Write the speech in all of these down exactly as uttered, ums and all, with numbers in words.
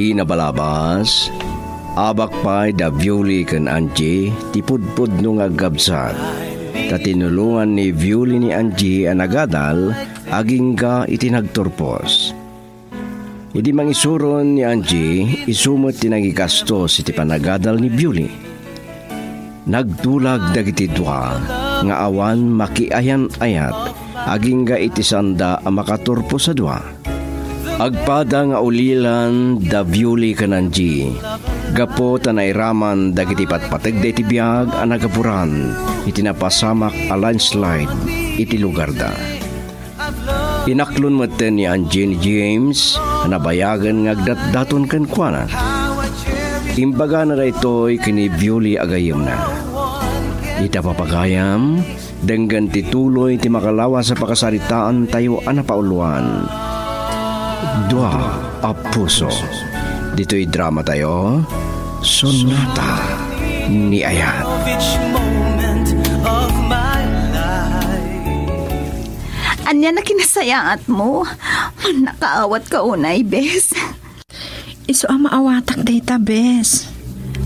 Iti nabalabas, abak pay da Violi ken Angie ti pudpudno nga agkabsat. Ta tinulongan ni Violi ni Angie a nagadal agingga iti nagturpos. Idi mangisuron ni Angie, isu met ti nangikastos iti panagadal ni Violi. Nagtulag dagiti dua nga awan makiayan-ayat agingga iti saanda a makaturpos a dua. Agpada nga ulilan da Violi ken Angie gapu ta nairaman dagiti patpategda iti biag a nagapuran iti napasamak a landslide iti lugarda. Inaklon metten ni Angie ni James a nabayagen nga agdatdaton kenkuana. Imbagana daytoy ken ni Violi a gayyemna. Ita papagayam, denggen ti tuloy ti makalawas a pakasaritaantayo a napauluan. Dua a puso. Ditoy dramatayo, Sonata ni Ayat. Ania na kinasayaatmo? Mannakaawat ka unay, bes. Isu a maawatak dayta, bes.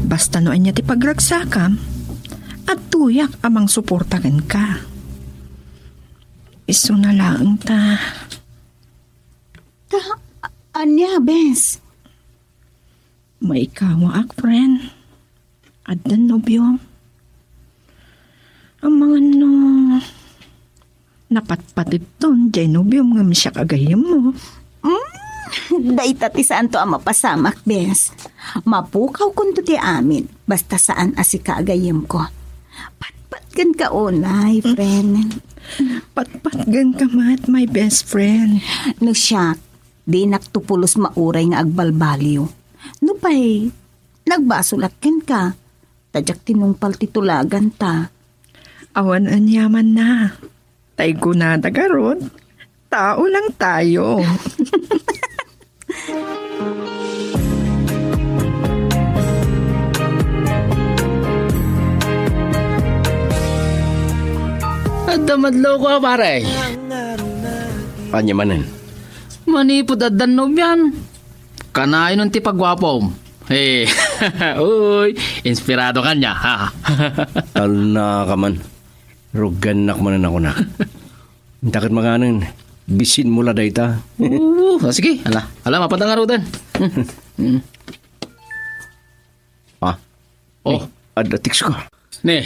Basta no ania ti pagragsakam, adtoyak a mangsuporta kenka. Isu na laeng ta. Ta, a-, ania, bes? Maikawaak, friend. Addan nobiom. Amangan no napatpatidton jay nobiom ngem siak a gayyemmo. Mm, dayta ti saanto a mapasamak, bes. Mapukawkonto ti amin, basta saan a sika a gayyemko. Patpatgenka unay, friend. Patpatgenka met, my best friend. No siak, dinakto pulos mauray nga agbalbaliw. Nupay, nagbasolak kenka, ta diak tinungpal ti tulaganta. Awan aniamanna. Tay kunada garud, tao lang tayo. Adda madlawko, pare. Ania manen? Manipud addan nobiam, kanayon ti paguapom. Eh, uy, inspirado ka niya, ha? Talna ka man. Rugiannak manen a kunak. Inta ket manen, bisinmo la dayta. Oo, ah, sige. Ala, ala, mapatang arudan. Hmm. Hmm. Ah. Oh. Ni, adda text ko. Ni,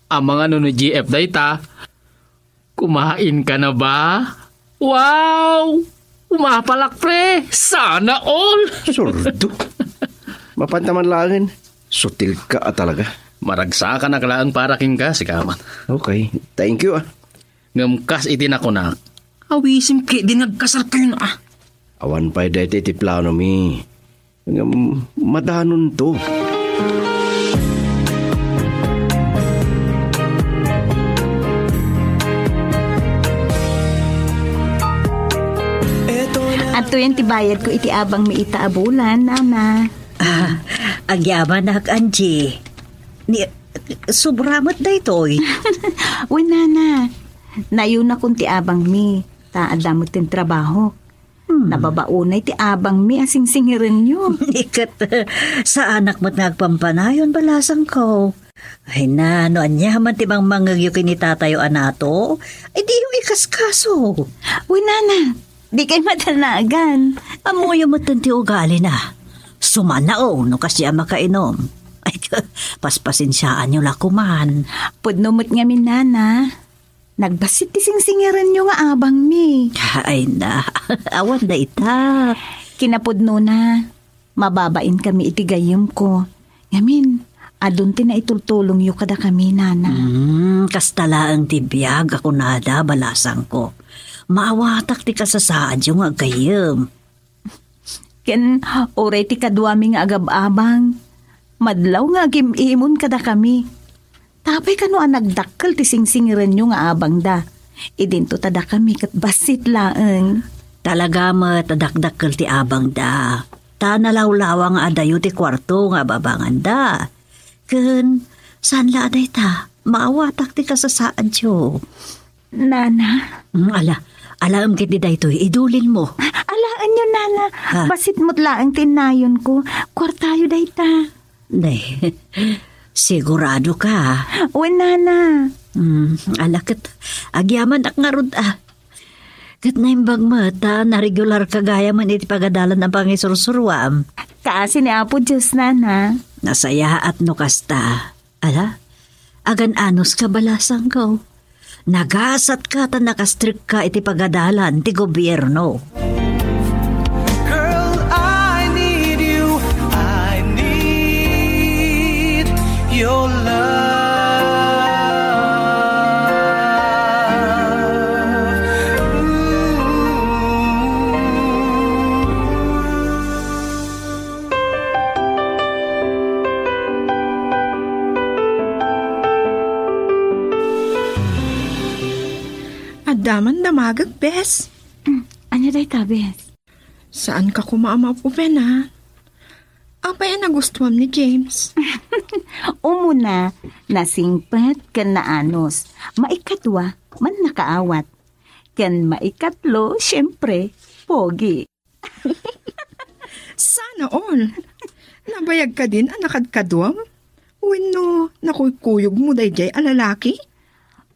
amangan no G F dayta, kumain ka na ba? Wow! Umapalak, pre! Sana all! Surdo. Mapanta man laengen. Sutil ka a talaga. Maragsakan a kalaeng para kenka, sika man. Okay. Thank you, ah. Ngem kas iti nakunak, awisim ketdi nga agkasarkayon, ah. Awan pay dayta iti planomi. Ngem madanonto. Adtoyen ti bayadko iti abangmi ita a bulan, Nana. Ah, agyamanak, Angie. Ni, sobra met daytoy. Wen, Nana. Nayonakon ti abangmi, ta adda met ti trabaho. Hmm. Nababa unay ti abangmi a singsingirenyo. Ni ket, saanak met nga agpampanayon, balasangko. Ay na, no ania man ti mangmangngegyo ken ni tatayo a nato, ay diyo ikaskaso. Uy, nana, di kay madanagan. Ammoyo metten ti ugalina. Sumanao no kasdi a makainom. Ay, paspasensiaanyo la koman. Pudno met ngamin, nana. Nagbassit ti singsingirenyo nga abangmi. Ay na, awan dayta. Kinapudnona, mababainkami iti gayyemko. Ngamin, adun ti naitultulongyo kadakami, nana. Hmm, kasta laeng ti biag a kunada, balasangko. Maawatak ti kasasaadyo nga aggayyem. Ken uray ti kaduami nga agab-abang, madlaw nga agim-imon kadakami. Tapay kano a nagdakkel ti singsingirenyo nga abangda, idinto ta dakami ket bassit laeng. Talaga met a dakdakkel ti abangda, ta nalawlawa nga adayo ti kuarto nga ababanganda. Ken, saan la a dayta, maawatak ti kasasaadyo. Nana? Mm, ala, alaem ketdi daytoy, idulinmo. Ala, Ania, nana, ha? Bassit met laeng ti innayonko. Kuartayo dayta. Nay, sigurado ka? Wen, nana. Hmm, ala ket, agyamanak ngarud, a. Ket naimbag met ta naregular ka gayamen iti pagadalan a pangisursuruam. Kaasi ni Apo Dios, nana. Nasayaat no kasta. Ala, agan-anos ka balasangko. Nagasatka ta nakastrikka iti pagadalan ti gobierno. Girl, I need you. I need your love. Ooh. Adda man damagek, bes. Mm, ania dayta, bes? Saanka koma a maupupena? Apay a nagustuam ni James? Umuna, nasingpet ken naanus. Maikadua, mannakaawat. Ken maikatlo, siempre, pogi. Sana all. Nabayag kadin a nakadkaduam? Wenno nakuykuyogmo daydiay a lalaki?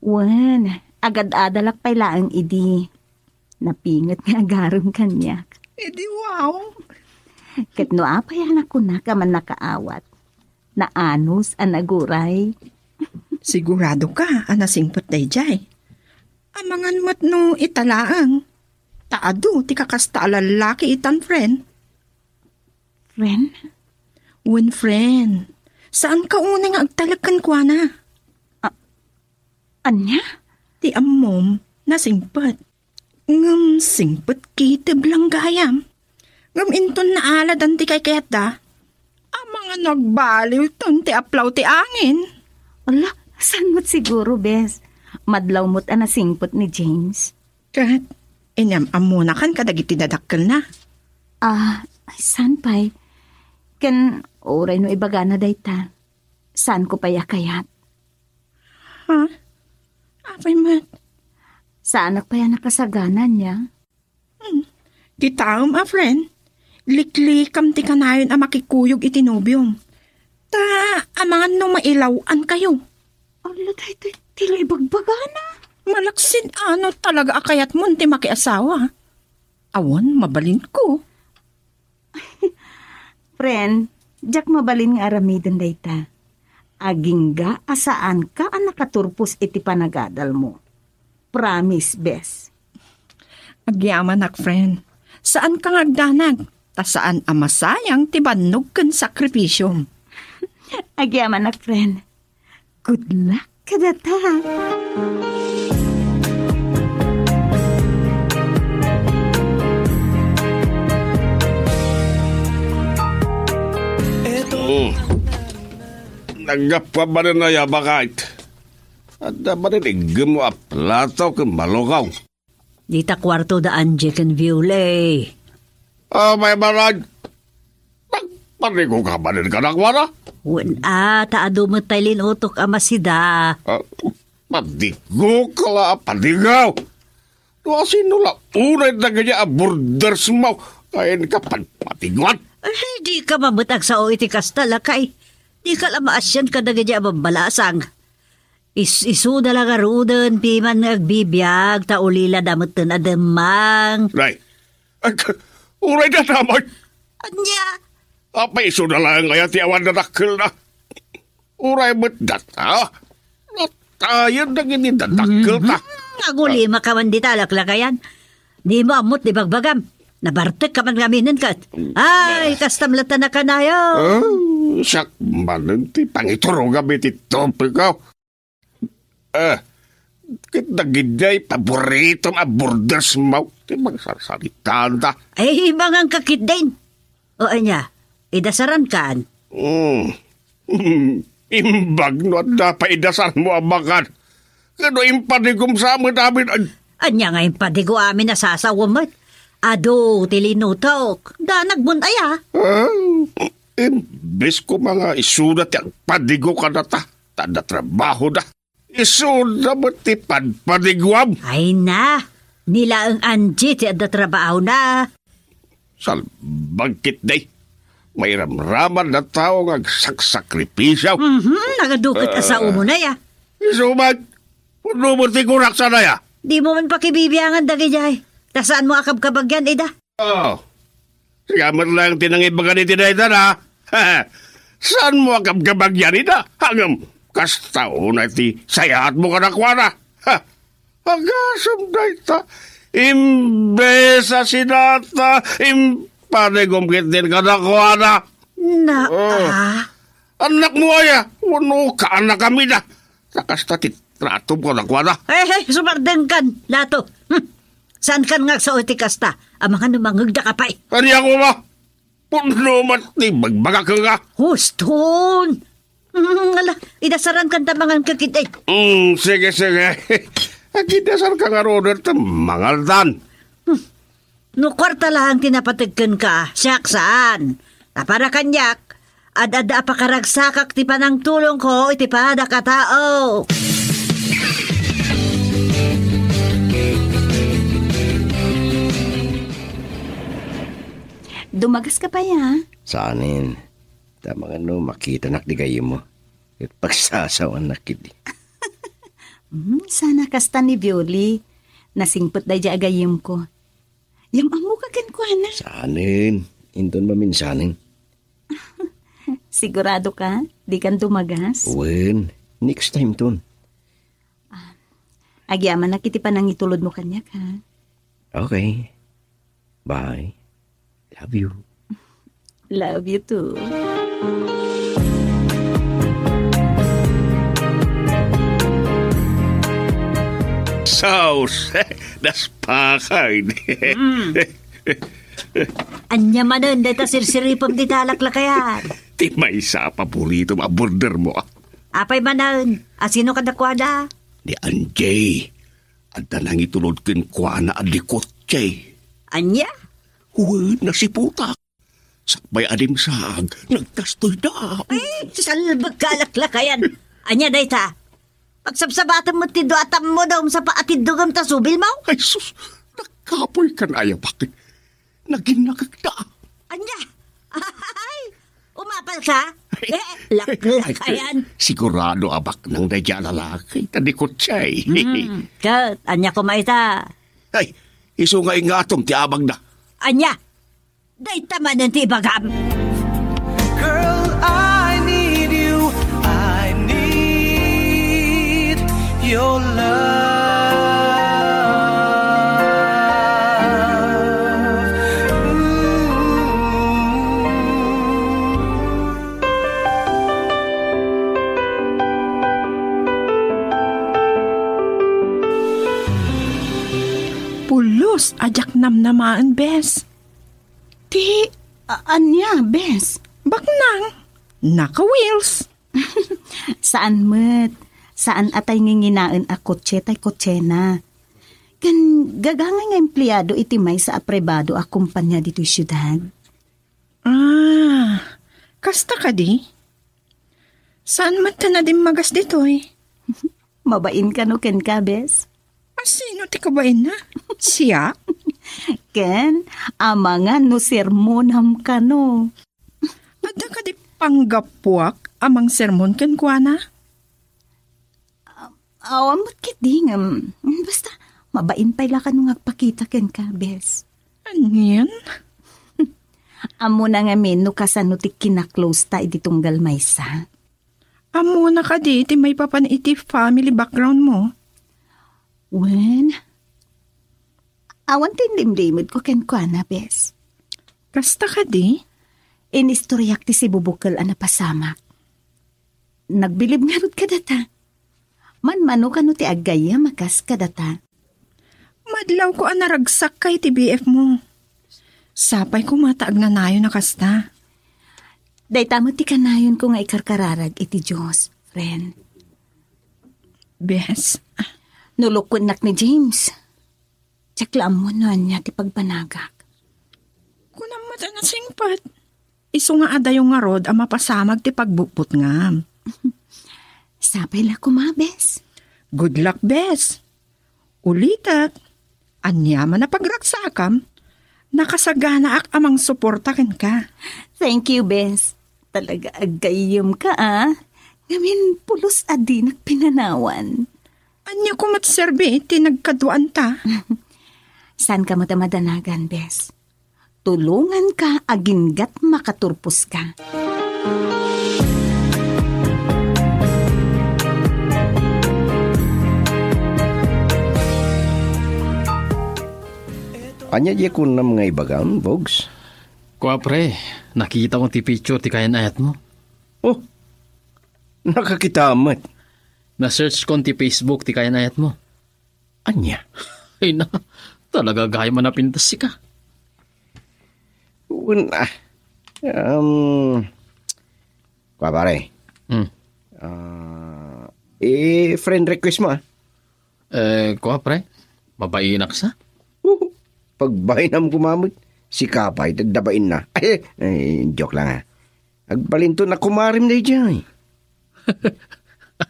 Wen, agad-adalak pay laeng idi. Napinget nga agarem kaniak. Idi wow! Ket no apay a nakunak a mannakaawat, naanus a naguray. Sigurado ka a nasingpet daydiay? Amangan met no ita laeng. Ta adu ti kakasta a lallaki itan, friend. Friend? Wen, friend. Saanka unay nga agtalek kenkuana. A-, ania? Ti ammom, nasingpet. Ngem singpet kitib lang gayam. Ngem inton naaladan ti kaykayatda, amangan no agbaliwton ti aplaw ti angin. Ala, saan met siguro, bes? Madlaw met a nasingpet ni James. Ket, inyam-ammonakan kadagiti dadakkelna? Ah, saan pay? Ken, uray no ibagana dayta, saanko pay a kayat. Ha? Apay met? Saanak pay a nakasagana nia? Hmm. Kitaem a, friend, liklikam ti kanayon a makikuyog iti nobiom. Ta amangan no mailaw-ankayo. Ala, daytoy ti la ibagbagana. Malaksid a no talaga a kayatmon ti makiasawa. Awan mabalinko. Friend, diak mabalin nga aramiden dayta. Agingga a saanka a nakaturpos iti panagadalmo. Promise, bes. Agyamanak, friend. Saanka nga agdanag, ta saan a masayang ti bannog ken sakripisiom. Agyamanak, friend. Good luck kadata. Hmm. Naggapuam manen aya, baket? Adda manen iggem a plato ken malukaw. Dita kuarto da Angie ken Violay. Ah, may marag. Nagpadigo ka manen kadakuada? Wen a, ta adu met tay linutok a masida. Ah, padigo ka la a padigaw. No asino la unay dagiti a borders mo, kayan ka pagpatiguan? Ay, di ka mamet agsao iti kasta, lakay. Di ka la maasian kadagiti a babbalasang. Is-, isuda la ngaruden, piman nga agbibiag, ta ulila da metten a demmang. Nay, ag-, uray da damay. Ania? Apay isuda la nga aya ti awan dadakkelna? Uray met data. Natayen dagiti dadakkel ta. Mhm. Agulima ka man dita, laklakayan. Di mo ammot di bagbagam. Nabartek ka man ngaminen ket. Ay, kastam latta nakanayo. Ah, siak manen ti pangiturogam iti topiko. Eh, ket dagidiay paboritom a borders mo ti magsarsaritanta. Ay, mangan ka ketdin. O ania, idasaran kan? Hmm. Imbag no adda pay idasarmo a mangan. Ket no impadigom sa amin-amin, ay. Ania nga impadigo amin a sasawa met? Adu ti linutok. Danag mon aya? Ah, imbes koma nga isuda ti agpadigo kadata, ta adda trabahoda. Isuda met ti padpadiguam. Ay na, ni laeng Angie ti adda trabahona. Salbag ketdi. Mairamraman a tao nga agsaksakripisio. Mhm, nagaduket a Ah. sao mo na ya. Isu met, pudno met ti kunak sana ya. Di mo man pakibibiangan dagidiay. Ta saan mo a kabkabagian ida? Oh. Siya met laeng ti nangibaga iti dayta na. Saan mo a kabkabagian ida? Ngem, kasta unay ti sayaat mo kadakuada. Ha. Agasem dayta. Imbes a sinata, impanigom ketdin kadakuada. Na, Oh. ah? Annak mo aya, wenno kaannak a mida. Ta kasta ti tratom kadakuada. Eh, eh, sumardengkan, Lato. Hmm. Saankan nga agsao iti kasta? Amangan no mangngegda ka pay. Ania koma? Pudno met ti bagbagak nga. Huston! Hmm, ala, idasarankan ta mangan ka ketdi. Hmm, sige, sige. Agidasarka ngaruden ta mangaltan. Hmm. No kuarta laeng ti napateg kenka, siak saan. Ta para kaniak, ad-adda a pakaragsakak ti panangtulongko iti padakatao. Dumagas ka pay, a? Saanen. Ta amangan no makitanak ti gayyemmo. Ket pagsasawanak ketdi. Hmm, sana kasta ni Violi. Nasingpet daydiay a gayyemko. Yam-ammoka kenkuana. Saanen. Inton maminsanen. Sigurado ka? Dikan dumagas? Wen, next time ton. Ah, agyamanak iti panangitulodmo kaniak, ha? Okay. Bye. Love you. Love you too. Sus, naspakay. Mm. Ania manen dayta sirsiripem ti dalaklakayan? Ti maysa a paboritom a bordermo. Apay manen, a sino kadakuada? Ni Anjay. Adda nangitulod kenkuana a di kotse. Ania? Wen, nasiputak. Sakbay a dimsaag, nagkastoyda. Ay, salbag kalaklakayan. Ania dayta? Pagsabsabatem met ti dua a tammodom sa paatiddogem ta subilmo? Ay, sus, nagkapoy kan ayabak. Naginnakekda. Ania? Ay, umapal ka? Eh, laklakayan. Ay, sigurado a baknang daydiay a lalaki, ta di kotse. Hmm, ket, ania koma ita? Ay, isu nga ingatom ti abagna. Ania? Dayta manen ti ibagam. Girl, I need you. I need your love. Ooh. Pulos a diak namnamaen, bes. Ti, a-, ania, bes? Baknang. Naka-wheels. Saan met. Saan a tay nginginaen a kotse tay kotsena. Ken gagangay nga empleado iti maysa a pribado a kompania ditoy siudad. Ah, kasta kadi? Saan met ta nadimmagas ditoy? Mabain kano kenka, bes? A sino ti kabainna? Siak? Ken, amangan no sermonam kano. Adda kadi panggapuak a mangsermon kenkuana? Awan met ketdi ngem, basta, mabain pay la kano nga agpakita kenka, bes. Anian? Ammona ngamin no kasano ti kinaklose ta idi tunggal maysa. Ammona kadi ti maipapan iti family background mo? Wen, awan ti inlimlimedko kenkuana, bes. Kasta kadi? Inistoriak ti sibubukel a napasamak. Nagbilib ngarud kadata. Manmano kano ti aggayyem a kas kadata. Madlawko a naragsak ka iti B F mo. Sapay koma ta agnanayon a kasta. Dayta met ti kanayonko nga ikarkararag iti Dios, friend. Bes. No lukwennak ni James, diak la ammo no ania ti pagbanagak. Kunam met a nasingpet. Isu nga adayo ngarud a mapasamak ti pagbutbutngam. Sapay la koma, bes. Good luck, bes. Ulitek, aniaman a pagragsakam, Nakasaganaak a mangsuporta kenka. Thank you, Bes. Talaga aggayyemka, a. Ngamin pulos a dinak pinanawan. Ania koma ti serbi ti nagkaduaanta? Saanka met a madanagan, Bes. Tulonganka agingga't makaturposka. Ania diay kunam nga ibagam, Bogs? Kua, pre, nakitak ti picture ti kayan-ayatmo. Oh, nakakitam met. Na-searchkon ti Facebook ti kayan-ayatmo. Ania? Ay na, talaga gayam a napintas sika. Wen, ah, um, kua, pare. Hmm. Ah, i-friend request mo, a. Eh, kua, pre? Mabainak sa? Uh, pagbainam koma met. Sika pay, daddabain na. Ay, ay, joke lang, a. Agbalinto na kumarim daydiay.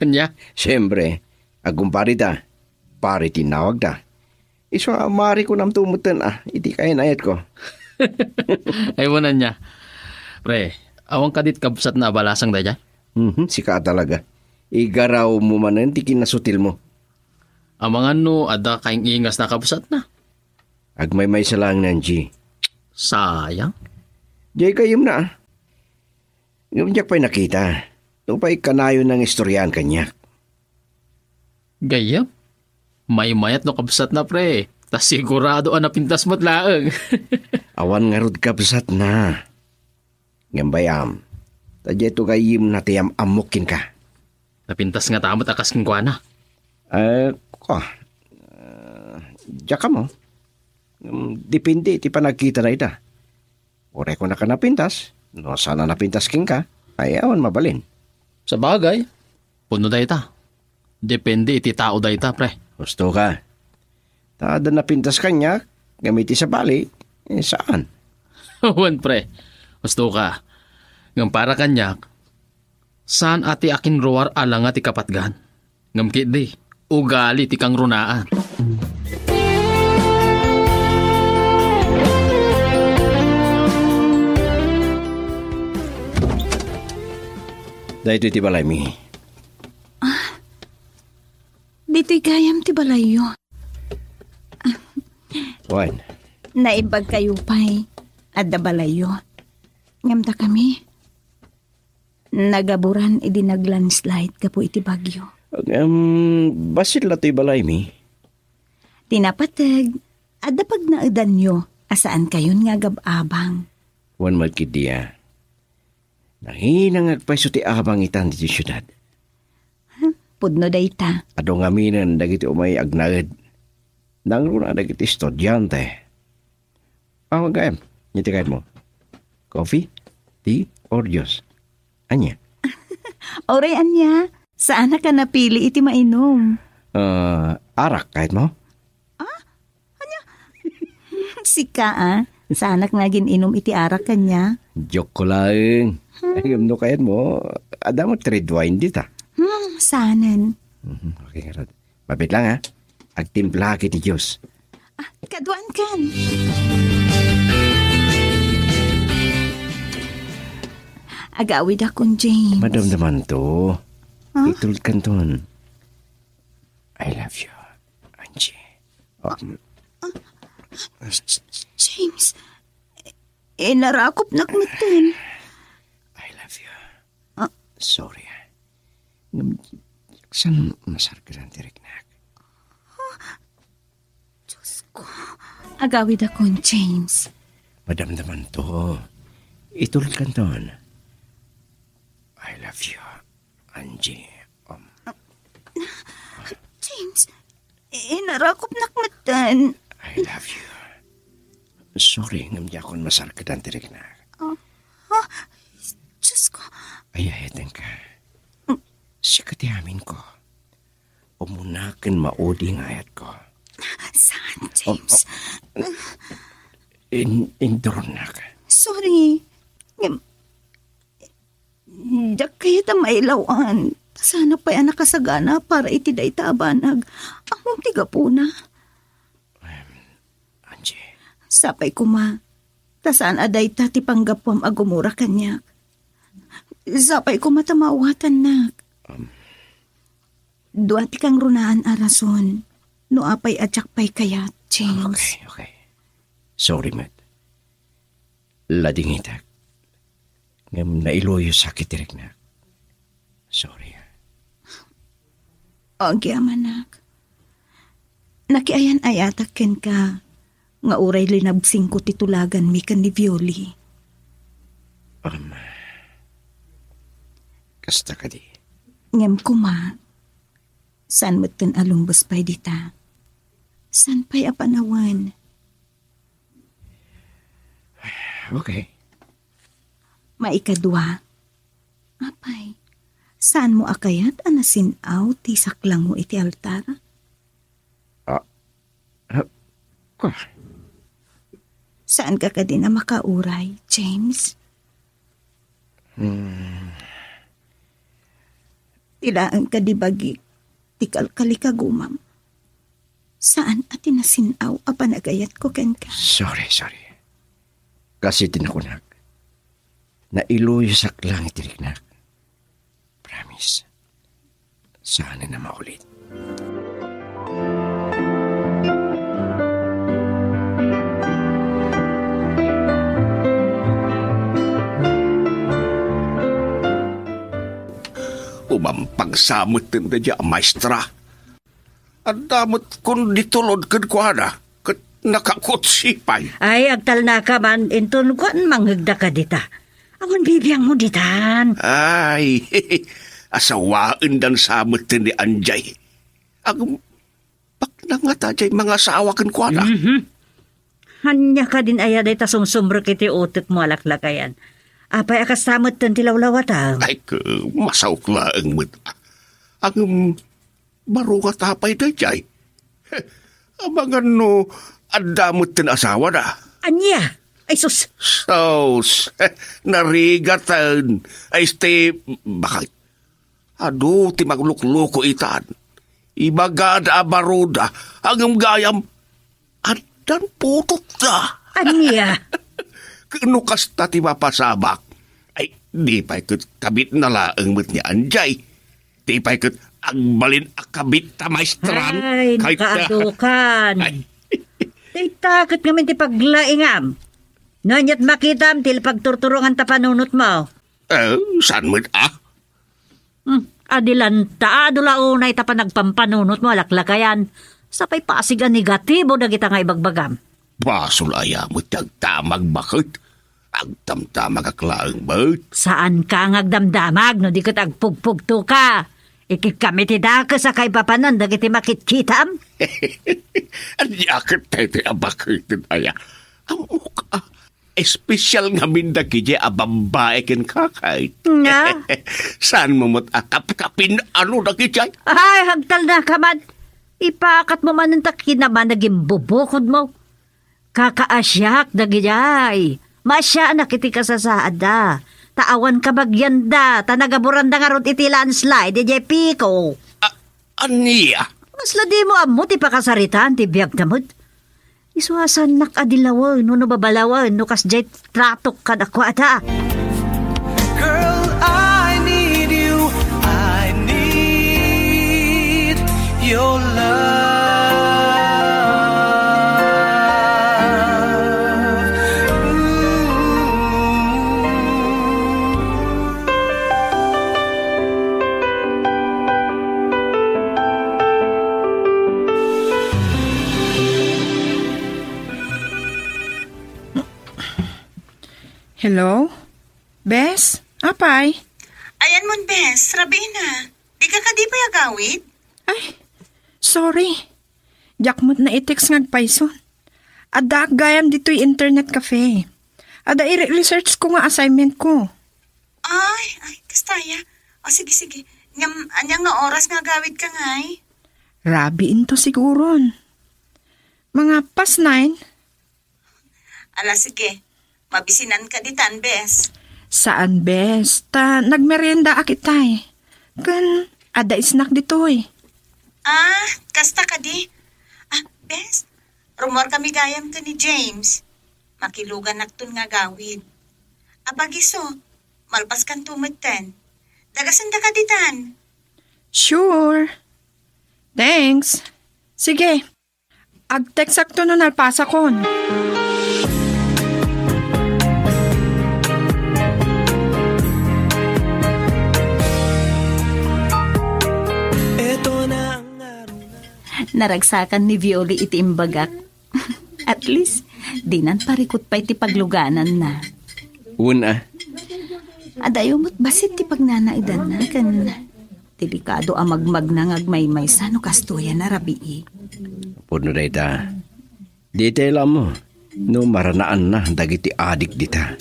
Ania? Siyempre, agkumpare ta. Pare ti inawag ta. Isu a mari ko namto metten, a, iti kayan-ayatko. Ay, wen ania. Pre, awan kadi ti kabsatna a balasang daydiay? Mhm, sika a talaga. Igarawmo manen ti kinasutilmo. Amangan no adda kaing-ingasna a kabsatna. Agmaymaysa laeng ni Angie. Sayang. Diay gayyemna, a. Ngem diak pay nakita. Nupay kanayonna nga istoriaan kaniak. Gayyem? Maymayat no kabsatna, pre. Ta sigurado a napintas met laeng. Awan ngarud kabsatna. Ngem bay-am, ta diayto gayyemna ti am-ammok kenka. Napintas ngata met a kas kenkuana? Eh, kua. Eh, diak ammo. Ngem depende iti panagkitana ita. Uray kunaka napintas, no saan a napintas kenka, ay awan mabalin. Sabagay, pudno dayta. Depende iti tao dayta, pre. Husto ka. Ta adda napintas kaniak, ngem iti sabali, eh, saan. Wen, pre. Husto ka. Ngem para kaniak, saan a ti akinruar a langa ti kapatgan. Ngem ketdi, ugali ti kangrunaan. Daytoy ti balaymi. Ah, ditoy gayam ti balayyo. Wen. Naimbag kayo pay. Adda balayyo. Ngem dakami, nagaburan idi naglandslide gapu iti bagyo. Ngem, bassit la toy balaymi. Ti napateg, adda pagnaedanyo a saan kayon nga agab-abang. Wen met ketdi a. Nanginangag pay isu ti abang itan ditoy siudad. Pudno dayta. Adu ngaminen dagiti umay agnaed. Nangruna dagiti estudiante. Aw, gayam, iti kayatmo. Coffee, tea, or juice? Ania? Uray ania, saanak a napili iti mainum. Ah, arak, kayatmo? Ah? Ania? Sika, a? Saanak nga agin-inum iti arak kaniak? Joke ko laeng. Hmm. Ay, no kayatmo, adda met red wine dita. Hmm, saanen. Mhm, okay, ngarud. Mabiit lang, a. Agtimplak iti juice. Ah, kaduan kan. Agawidakon, James. Madamdamanto. Ah? Itulkanton. I love you, Angie. Oh. Ah, ah, James, inarakopnak metten. I love you. Ah. Sorry, a. Ngem, saan masarkedan ti riknak? Diyos ko. Agawidakon, James. Madamdamanto. Itulkanton. I love you, Angie. Um, James, inarakopnak metten. I love you. Sorry, ngem diakon masarkedan ti riknak. Ah, ah, Diyos ko. Ay, ayatenka. Sika ti amin ko. Umuna ken maudi nga ayatko. Saan, James? Oh, oh. In-, induronnak. Sorry. Ngem, diak kayat a mailaw-an. Saanak pay a nakasagana para iti dayta a banag. Ammom ti gapuna. Em, Angie. Sapay koma, ta saan a dayta ti panggapuam a gumura kaniak. Sapay koma ta maawatannak. Um. Dua ti kangrunaan a rason no apay a diak pay kayat, James. Okay, okay. Sorry met. Ladingitek. Ngem nailuyosak iti riknak. Sorry. Agyamanak. Nakiayan-ayatak kenka nga uray linabsingko ti tulaganmi ken ni Violi. Um, kasta kadi. Ngem koma, saan metten a lumbes pay dita. Saan pay a panawen? Okay. Maikadua, apay, saanmo a kayat a nasin-aw ti saklangmo iti altar? Ah, ah, ka. Saanka kadi a makauray, James? Hmm. Ti laeng kadi bagik ti kalkalikagumam. Saan a ti nasin-aw a panagayatko kenka. Sorry, sorry. Kas iti nakunak, nailuyosak laeng iti riknak. Promise. Saan a maulit. Umampag sa metten daydiay a maestra. Adda met kundi tulod kenkuana, ket nakakutsipay. Ay, agtalnaka man, inton kuan mangngegda kadita. Awan bibiangmo ditan. Ay, asawaendan sa metten ni Anjay. Agpaknangata jay mangasawa kenkuana. Mhm. Ania kadin aya dayta sumsumrek iti utekmo a laklakayan? Apay a kasta metten ti lawlawatam? Ay, ke, masaok laeng met. Ngem, baro ngata pay daydiay. Amangan no adda metten asawana. Ania? Ay, sus! Sus! Narigaten. Ay, este, bakit? Adu ti manglukloko itan. Ibagada a baroda, ngem gayam, addan putotda. Ania? Ket no kasta ti mapasamak, ay, di pay ket kabitna laeng met ni Anjay. Di pay ket agbalin a kabit ta maestran. Ay, kayta. Nakaadukan. Ay. Dayta ket ngamin ti paglaingam. No aniat makitam ti pagturturonganta panunotmo. Eh, saan met a? Hmm, adilanta, adu la unay ta panagpampanunotmo a laklakayan. Sapay pasig a negatibo dagita nga ibagbagam. Basol aya met ti agdamag baket? Agdamdamagak laeng met. Saanka nga agdamdamag no di ket agpugpugtoka. Ikitkam iti dakes a kaipapanan dagiti makitkitam. Ania ket daytoy a baketen aya? Ammok a, espesyal ngamin dagiti a babbai ken kakayt. Nga? Saanmo met a kapkapin-ano dagiti ay? Ay, agtalnaka man. Ipakatmo manen ta kinama nagimbubukodmo. Kakaasiak dagidiay. Maasianak iti kasasaadda. Ta awan kabagianda, ta nagaburanda ngarud iti landslide idiay Pico. A-, ania? Kasla dimo ammo ti pakasaritaan ti biagda met. Isu a saannak a dilawen wenno babalawen no kasdiay tratok kadakuada. Girl, I need you. I need your love. Ooh. Hello? Bes? Apay? Ayanmon, Bes, rabii na. Dika kadi pay agawid? Ay, sorry. Diak met na-text nga agpayson. Addaak gayam ditoy internet cafe. Adda ire-research ko nga assignment ko. Ay, ay, kasta aya. O, sige, sige. Ngem, ania nga oras nga agawidka ngay? Rabii into siguron. Mga past nine. Ala, sige. Mabisinanka ditan, Bes. Saan, Bes? Ta nagmeriendaak itay. Ken adda snack ditoy. Ah, kasta kadi. Ah, Bes, rummuarkami gayam ken ni James. Pakiluganakton nga agawid. Apagiso, malpaskanto metten. Dagasendaka ditan. Sure. Thanks. Sige. Ag-textakto no nalpasakon. Naragsakan ni Violi iti imbagak. At least, dinan parikut pay ti paglugananna. Wen a. Adayo met bassit ti pagnanaedanna ken delikado a magmagna nga agmaymaysa no kastoyan a rabii. Pudno dayta. Di tayo alam mo no maranaanna dagiti adik dita.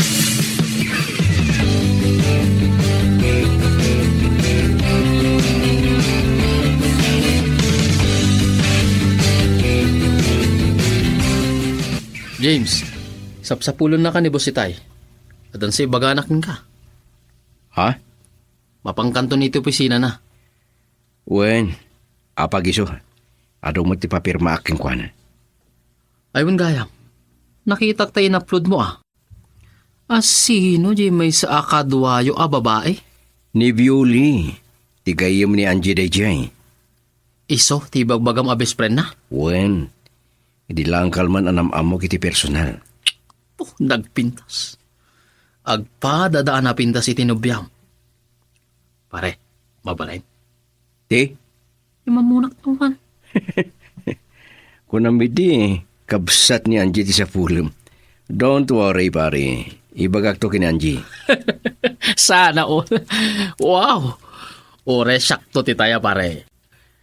James, sapsapulennaka ni Boss Itay. Addan sa ibagana kenka. Ha? Mapankanto iti opisinana. Wen, apagiso. Adu met ti papirmaak kenkuana. Ay, wen gayam. Nakitak ta in-upload mo, a. A sino diay maysa a kaduayo a babai? Ni Violi. Ti gayyem ni Angie daydiay. Isu ti ibagbagam a best friend na? Wen, idi laeng kalman a nam-ammok iti personal. Oh, nagpintas. Agpadada a napintas iti nobiam. Pare, mabalin? Ti? Imamunak tuman. Kunam idi, kabsat ni Angie ti sapulem. Don't worry, pare. Ibagakto ken Angie. Sana all. Wow! Uray siakto ti taya, pare.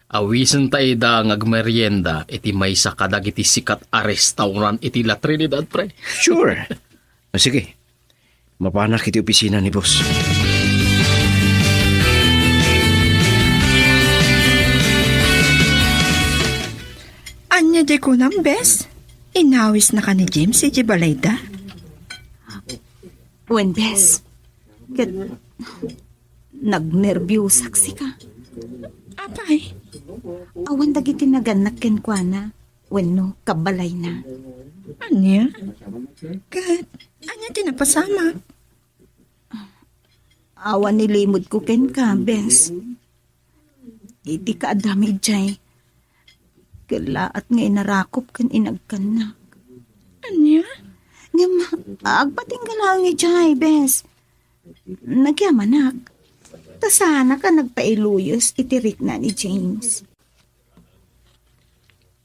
Awisenta ida nga agmerienda iti maysa kadagiti sikat a restaurant iti La Trinidad, pre. Sure. Ah, sige. Mapanak iti opisina ni boss. Ania diay kunam, bes? Inawisnaka ni James iti balayda? Wen, bes. Ket nagnerbiusak sika. Apay? Awan dagiti nagannak kenkuana wenno kabbalayna. Ania? Ket ania ti napasamak? Awan ni limedko kenka, bes. Iti kaadda idiay, kellaat nga inarakop ken inagkannak. Ania? Ngem agpatingga laeng idiay, bes. Nagyamanak. Ta saanak a nagpailuyos iti rikna ni James.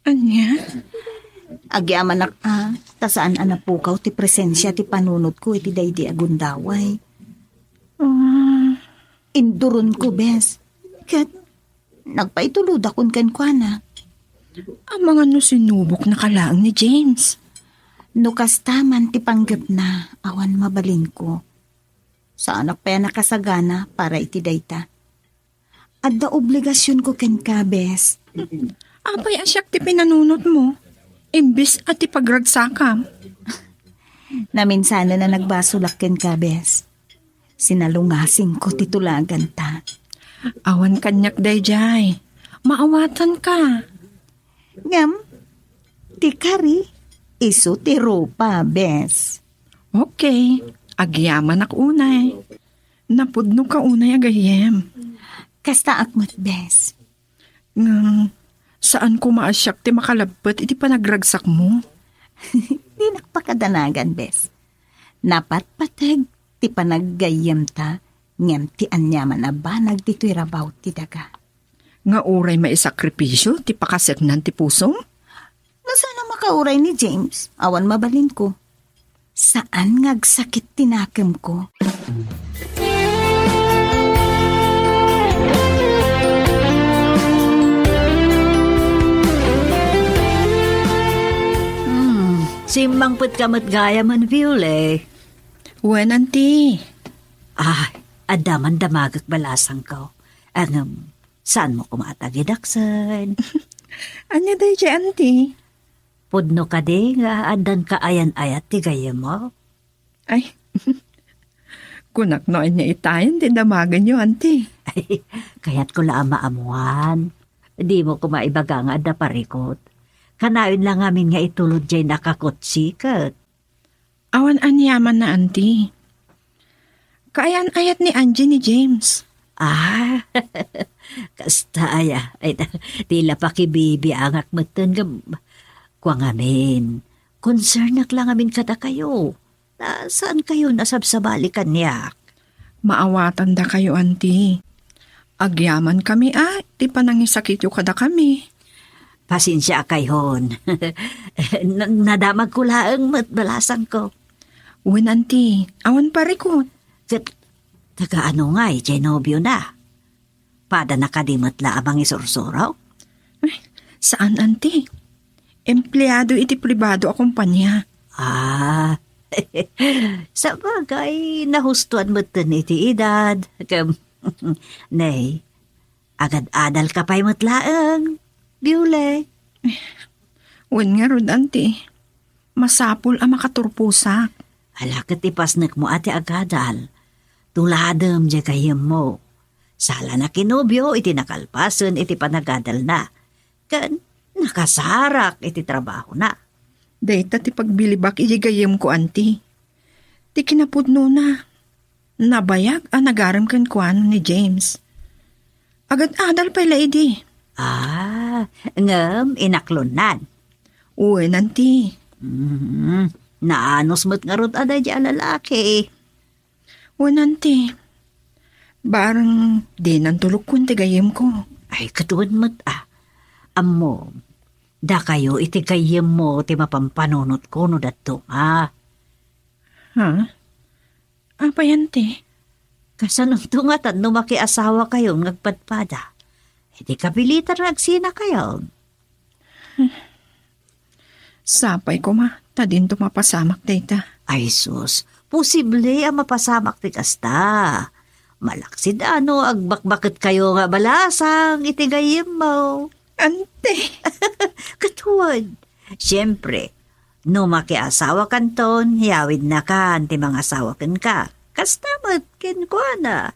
Ania? Agyamanak a, ta saan a napukaw ti presensia ti panunotko iti daydi a gundaway. Ah. Induronko, bes. Ket nagpaitulodakon kenkuana. Amangan no sinuboknaka laeng ni James. No kasta man ti panggepna, awan mabalinko. Saanak pay a nakasagana para iti dayta. Adda obligasionko kenka, bes. Apay a siak ti pinanunotmo, imbes a ti pagragsakam? Naminsanen a nagbasolak kenka, bes. Sinalungasingko ti tulaganta. Awan kaniak daydiay. Maawatanka. Ngem, ti kari, isu ti rupa, bes. Okay, agyamanak unay. Napudnoka unay a gayyem. Kastaak met, bes. Ngem, saan koma a siak ti makalappet iti panagragsakmo. Dinak pakadanagan, bes. Napatpateg ti panaggayyemta, ngem ti aniaman a banag ditoy rabaw ti daga. Nga uray maisakripisio ti pakaseknan ti pusom? No saan a makauray ni James, awan mabalinko. Saan nga agsakit ti nakemko. Hmm, simmangpetka met gayam, Viole. Wen, anti. Ah, adda man damagek balasangko. Ngem, saanmo koma a tagidaksen? Ania daydiay, anti? Pudno kadi nga addan kaayan-ayat ti gayyemmo? Ay, kunak no ania itayen ti damagenyo, anti. Ay, kayatko la a maammuan. Dimo koma ibaga nga adda parikut. Kanayon la ngamin nga itulod diay nakakutsiket. Awan aniamanna, Auntie. Kaayan-ayat ni Angie ni James. Ah, kasta aya. Ay, ta-, ti la pakibibiangak metten gam-, kua ngamin. Concernak la ngamin kadakayo. Ta saan kayo nasabsabali kaniak? Maawatan dakayo, Auntie. Agyaman kami a, ti panangisakityo kadakami. Pasensia kayon. Na-, nadamagko laeng met balasangko. Wen, Auntie, awan parikot. Ket, taga ano ngay, diay nobio na? Padana kadi met la a mangisursurok? Ay, saan, Auntie. Empleado iti pribado a kompanya. Ah, sabagay, nahustuan metten iti edad. Kem, nay, agad-adal ka pay met laeng, Biule. Wen ngarud, Auntie. Masapul a makaturposak. Ala ket ipasnekmo a ti agadal. Tuladem diay gayyemmo. Sala na kinubio iti nakalpasen iti panagadalna. Ken nakasarak iti trabahona. Dayta ti pagbilibak iti gayyemko, Auntie. Ti kinapudnona, nabayag a nagarem kenkuana ni James. Agad-adal pay la idi. Ah, ngem inaklonnan? Wen, Auntie. Mm, naanus met ngarud a daydi a lalaki. Wen, Auntie. Bareng dinan tulogkon ti gayyemko. Ay, ket wen met, ah. Ammom, dakayo iti gayyemmo ti mapampanunotko no dadduma. Ha? Apay, Auntie? Kasanonto ngatan no makiasawakayon nga agpadpada? Idi kapilitan nga agsinakayon. Sapay koma, ta dinto mapasamak dayta. Ay sus, posible a mapasamak ti kasta. Malaksid a no agbakbaketkayo nga balasang iti gayyemmo. Auntie. Ket wen, siempre, no makiasawakanton, yawidnakan ti mangasawa kenka. Kasta met kenkuana.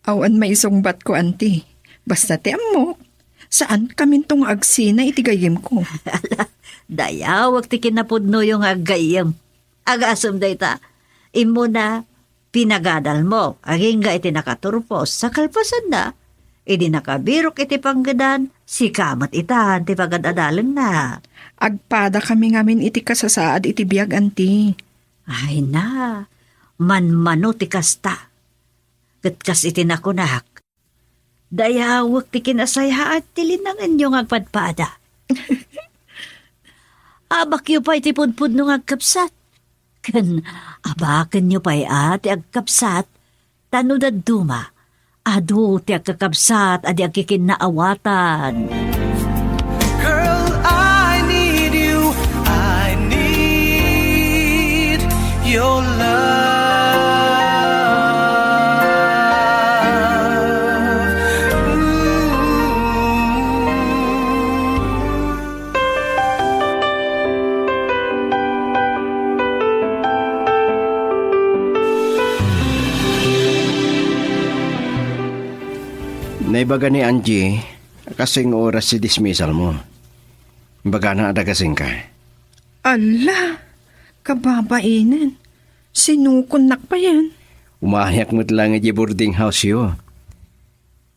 Awan maisungbatko, Auntie. Basta ti ammok, saankaminto nga agsina iti gayyemko. Ala, dayawek ti kinapudnoyo nga aggayyem. Agasem dayta, immuna, pinagadalmo, agingga iti nakaturpos, sa kalpasanna, idi nakabirok iti panggedan, sika met itan ti pagad-adalengna. Agpadakami ngamin iti kasasaad iti biag, Auntie. Ay na, manmano ti kasta. Ket kas iti nakunak, dayawek ti kinasayaat ti linangenyo nga agpadpada. Abakyo pay ti pudpudno nga agkabsat. Ken abakenyo pay a ti agkabsat, ta no dadduma, adu ti agkakabsat a di agkikinnaawatan. Girl, I need you. I need your love. Ooh. Naibaga ni Angie, a kastoy nga oras ti dismissalmo. Imbagana a dagasenka. Ala, kababainen. Sinukonnak payen. Umayak met laeng idiay boarding house-yo.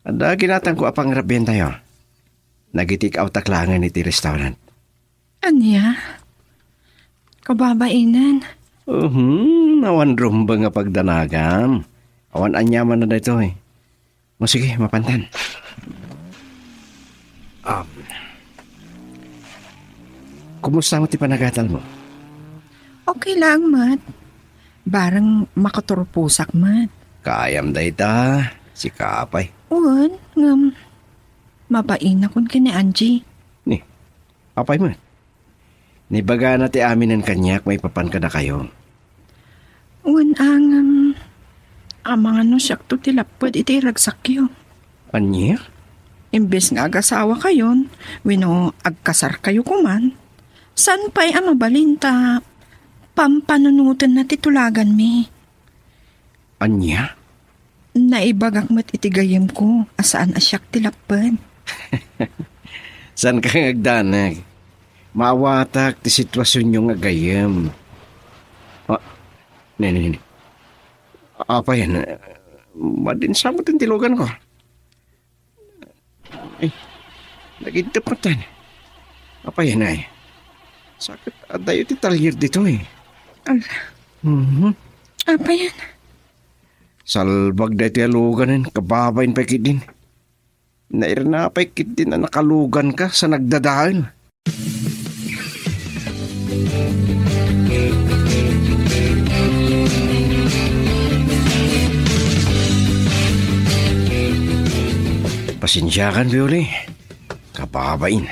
Adda ginatangko a pangrabientayo. Nagi-take out-ak laengen iti restaurant. Ania? Kababainen. Uhum, awan rumbeng a pagdanagam. Awan aniamanna daytoy. O sige, mapantan. Um, kumusta met ti panagadalmo? Okay lang, Mat. Bareng makaturposak met. Kayam dayta, sika pay. Wen, ngem, mabainakon ken ni Angie. Ni, apay met? Naibagana ti aminen kaniak maipapan kadakayo. Wen, ngem, amangan no siakto ti lapped iti iragsakyo. Ania? Imbes nga agasawakayon, wenno agkasarkayo koman, saan pay a mabalin ta pampanunotenna ti tulaganmi. Ania? Naibagak met iti gayyemko a saan a siak ti lapped. Saanka nga agdanag? Maawatak ti situasionyo nga gayyem. Ah, Nini, nini. Apay, madinsamo ti luganko. Ay, nagintep met. Apay, nay. Sakit, adayo ti talyer ditoy. Ala. Mhm. Apay. Salbag daytoy a luganen, kababain pay ketdin. Nairna pay ketdin a nakaluganka sa nagdadael. Pasensiakan, Violi. Kababain.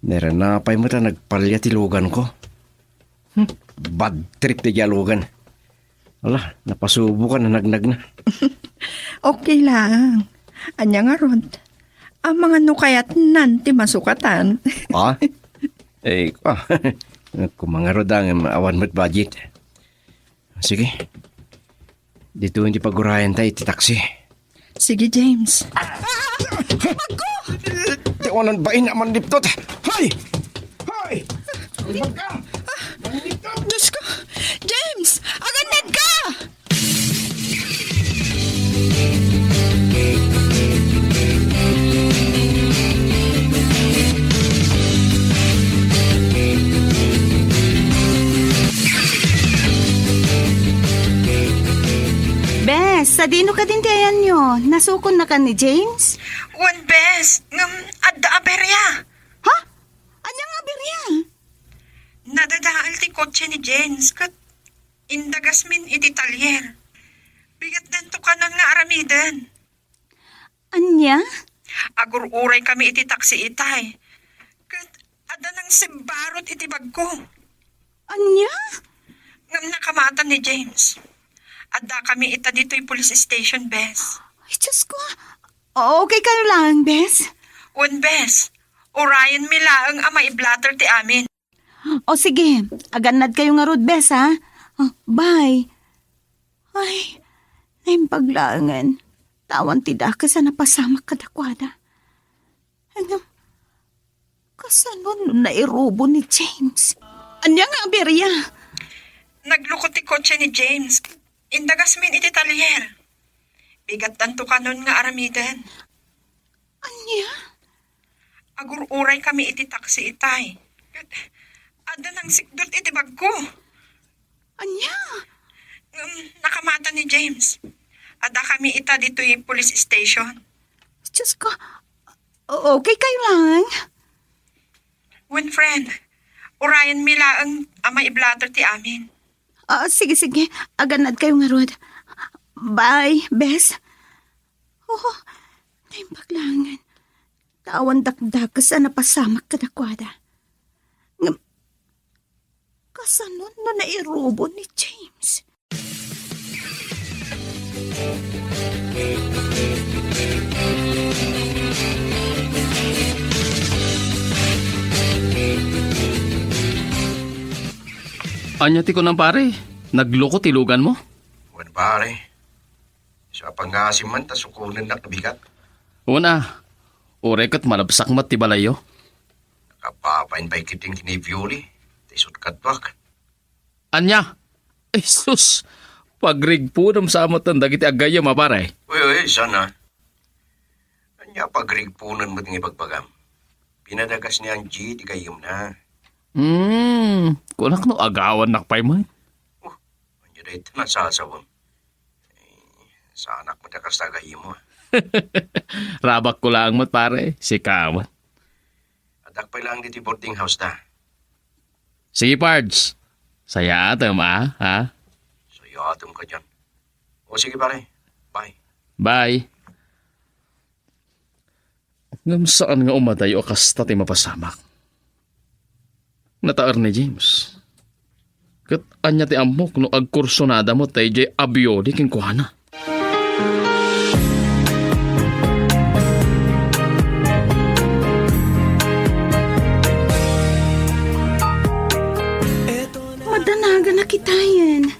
Nairna pay met a nagpalia ti luganko. Hmm, bad trip ti dialogan. Ala, napasubokan a nagnagna. Okay lang. Ania ngarud? Amangan no kayatnan ti masukatan. Ah? Eh, ah. Kumangarod ang awan met budget. Sige. Dito hindi pagurayan tayo ti taxi. Sige, James. Ah! Bagko! Di ko nang bain na manliptot. Hoy! Hoy! Bagka! Manliptot! Diyos ko! James! Agannad ka! Bes, sadino kadin ti ayanyo? Nasukon na kan ni James? Wen, bes, ngem adda aberya. Ha? Ania nga aberya? Nadadael ti kotse ni James, ket indagasmin iti talyer. Bigatdanto kanon nga aramiden. Ania? Agur-uray kami iti taksi itay. Ket adda nangsimbarot iti bagko. Ania? Ngem nakamatan ni James. Adda kami ita ditoy police station, bes. Ay, Diyos ko. Okay kayo lang, bes? Wen, bes. Urayenmi laeng a maiblatter ti amin. O sige, agannad kayo ngarud, bes, ha? O, bye. Ay, naimbag laengen. Tawan ti dakes a napasamak kadakuada. Ngem, kasano no nairubo ni James? Ania nga aberya? Nagluko ti kotse ni James. Indagasmin iti talyer. Bigatdanto kanon nga aramiden. Ania? Agur-uray kami iti taksi itay. Ket adda nangsikdut iti bagko. Ania? Ngem, nakamatan ni James. Adda kami ita ditoy police station. Diyos ko. O-, okay kayo lang? Wen, friend. Urayenmi laeng a maiblatter ti amin. Ah, sige, sige. Agannad kayo ngarud. Bye, bes. Oh, naimbag laengen. Tawan dakdakes a napasamak kadakuada. Ngem, kasano no nairubo ni James? Ania ti kunam, pare? Nagluko ti lugan mo? Wen, pare. Sa pangasim man, ta sukonen na kabigat. Una, uray ket malabsak met ti balayyo. Nakapapain pay ketdin ken ni Violi, ta isut' kadtuak. Ania? Jesus! Pagrigpunem sa amutan dagiti aggayem a, pare. Uy, uy, sana. Ania pagrigpunen met nga ibagbagam? Pinadagas ni Angie ti gayyemna. Hmm, kunak no agawannak pay man. Oh, ania dayta nasasawem? Eh, saanak met a kasta gayyem mo. Rabakko laeng met, pare, sika met. Addak pay laeng ditoy boarding house ta. Sige, Pards. Sayaatem, a, ha? Sayaatem kadian. O, sige, pare. Bye. Bye. Ngem saan nga umadayo a kasta ti mapasamak. Nataer ni James. Ket ania ti ammok no agkursunada met daydiay a Violi kenkuana? Madanagan a kitayen.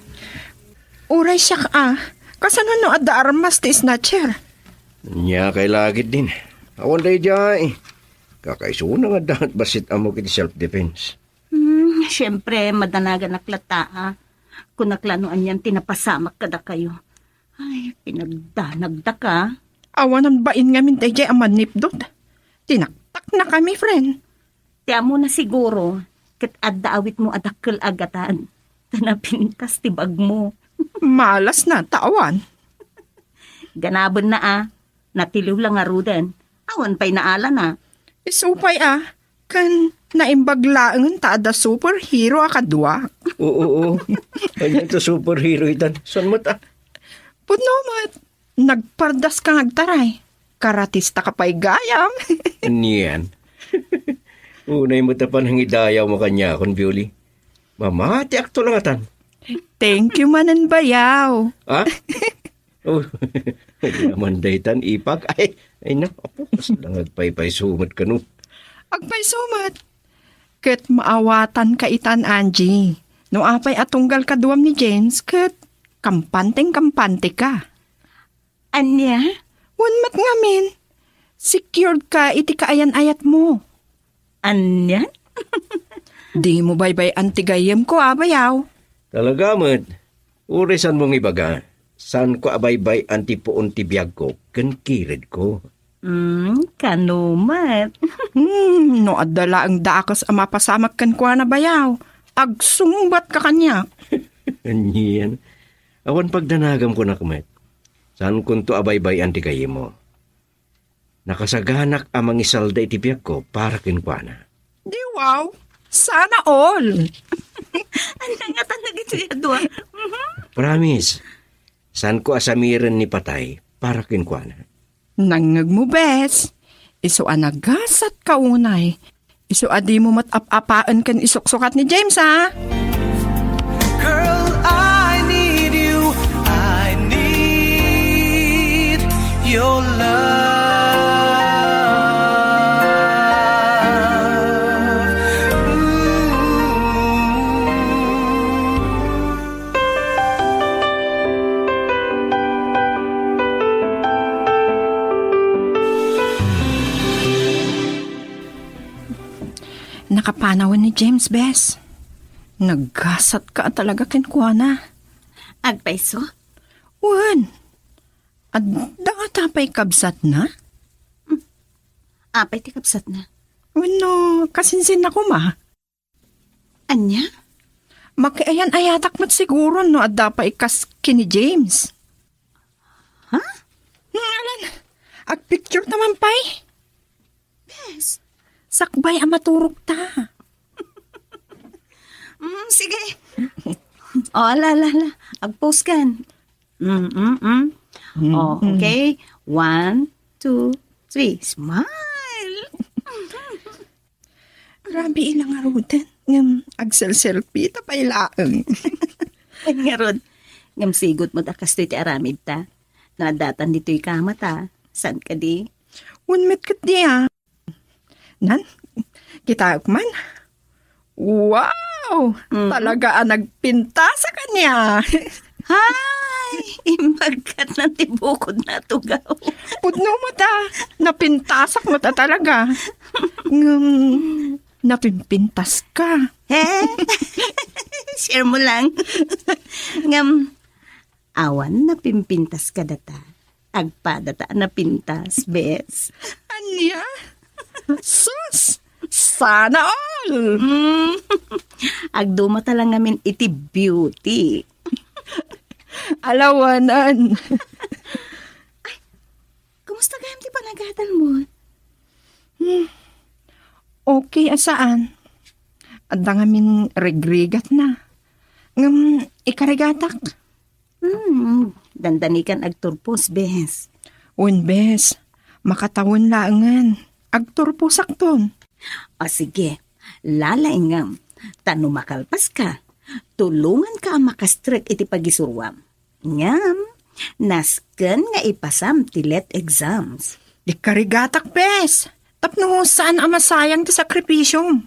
Uray siak a, kasano no adda armas ti snatcher? Nia kay lagid din. Awan daydiay. Kakaisuna nga adda bassit ammok iti self-defense. Hmm, siyempre, madanaganak latta, a. Kunak la no anian ti napasamak kadakayo. Ay, pinagdanagdaka. Awanan bain ngamin daydiay a manipdot. Tinaktaknakami, friend. Ti ammona siguro, ket adda awitmo a dakkel a gatad. Ta napintas ti bagmo. Malasna, ta awan. Ganabenna a, natiliw la ngaruden. Awan pay naalana. Isu pay a, ken naimbag laengen ta adda superhero a kaduak. Oo, oo. Ania ti superhero itan? Saan met a? Pudno met. Nagpardaska nga agtaray. Karatistaka pay gayam. Anian? Unay met a panangidayawmo kaniakon, Bioli. Mamatiakto la ngatan. Thank you manen, bayaw. Ha? Oh, ania man daytan, ipag? Ay, ay, na, apo, kasla nga agpaypayso met kano. Agpayso met. Ket maawatanka itan, Angie. No apay a tunggal kaduam ni James, ket kampanteng-kampanteka. Ania? Wen met ngamin, secured ka iti kaayan-ayatmo. Ania? Dimo baybay-an ti gayyemko a, bayaw. Talaga met. Uray saanmo nga ibaga, saanko a baybay-an ti puon ti biagko ken kiredko. Hmm, kano met? Hmm, no adda laeng dakes a mapasamak kenkuana, bayaw, agsungbatka kaniak. Anian? Awan pagdanagam kunak met. Saankonto a baybay-an ti gayyemmo. Nakasaganak a mangisalda iti biagko para kenkuana. Di wow! Sana all! Ania ngatan dagitoy a dua? Mhm. Promise, saanko a samiren ni patay para kenkuana. Nangngegmo, bes. Isu a nagasatka unay. Isu a dimo met ap-apaen ken isuksukat ni James, a? Girl, I need you. I need your love. Ooh. Nakapanawen ni James, bes. Naggasatka a talaga kenkuana. Agpayso? Wen. Adda ngata pay kabsatna? Apay ti kabsatna? Wenno, kasinsinna koma? Ania? Makiayan-ayatak met siguro no adda pay kas ken ni James. Ha? Hmm, alan, agpicture ta man pay. Bes, sakbay a maturog ta. Mm, sige. O, ala, ala, ala. Agpose kan. Mm, mm, mm. Mm, oh, mm. Okay. One, two, three. Smile. Grabe ila ngaruden. Ngem, agsel-selfie ta pay laeng. Ngarud, ngem sigot met a kastoy ti aramid ta. No adda tan ditoy kama ta, saan kadi? Wen met ketdi, a. Nan, kitaek man. Wow! Mhm. Talaga a nagpintasak ania. Hay! Imbagkat na ti bukod na tugaw. Pudno met a, napintasak met a talaga. Ngem, napimpintas ka. He? Share mo lang. Ngem, awan napimpintas kadata. Agpadata a napintas, bes. Ania? Sus! Sana all! Mm. Agdumata lang ngamin iti beauty. Alawanan. Kumusta gayam ti panagadal mo? Hmm. Okay a saan. Adda ngamin rigrigat na. Ngem, ikarigatak. Hmm, dandanikan agturpos, bes. Wen, bes. Makatawen laengen. Agturposakton. O sige, lalaingem. Ta no makalpaska, tulonganka a makastrek iti pagisuruam. Ngem, nasken nga ipasam ti let exams. Ikarigatak, bes. Tapno saan a masayang ti sakripisiom.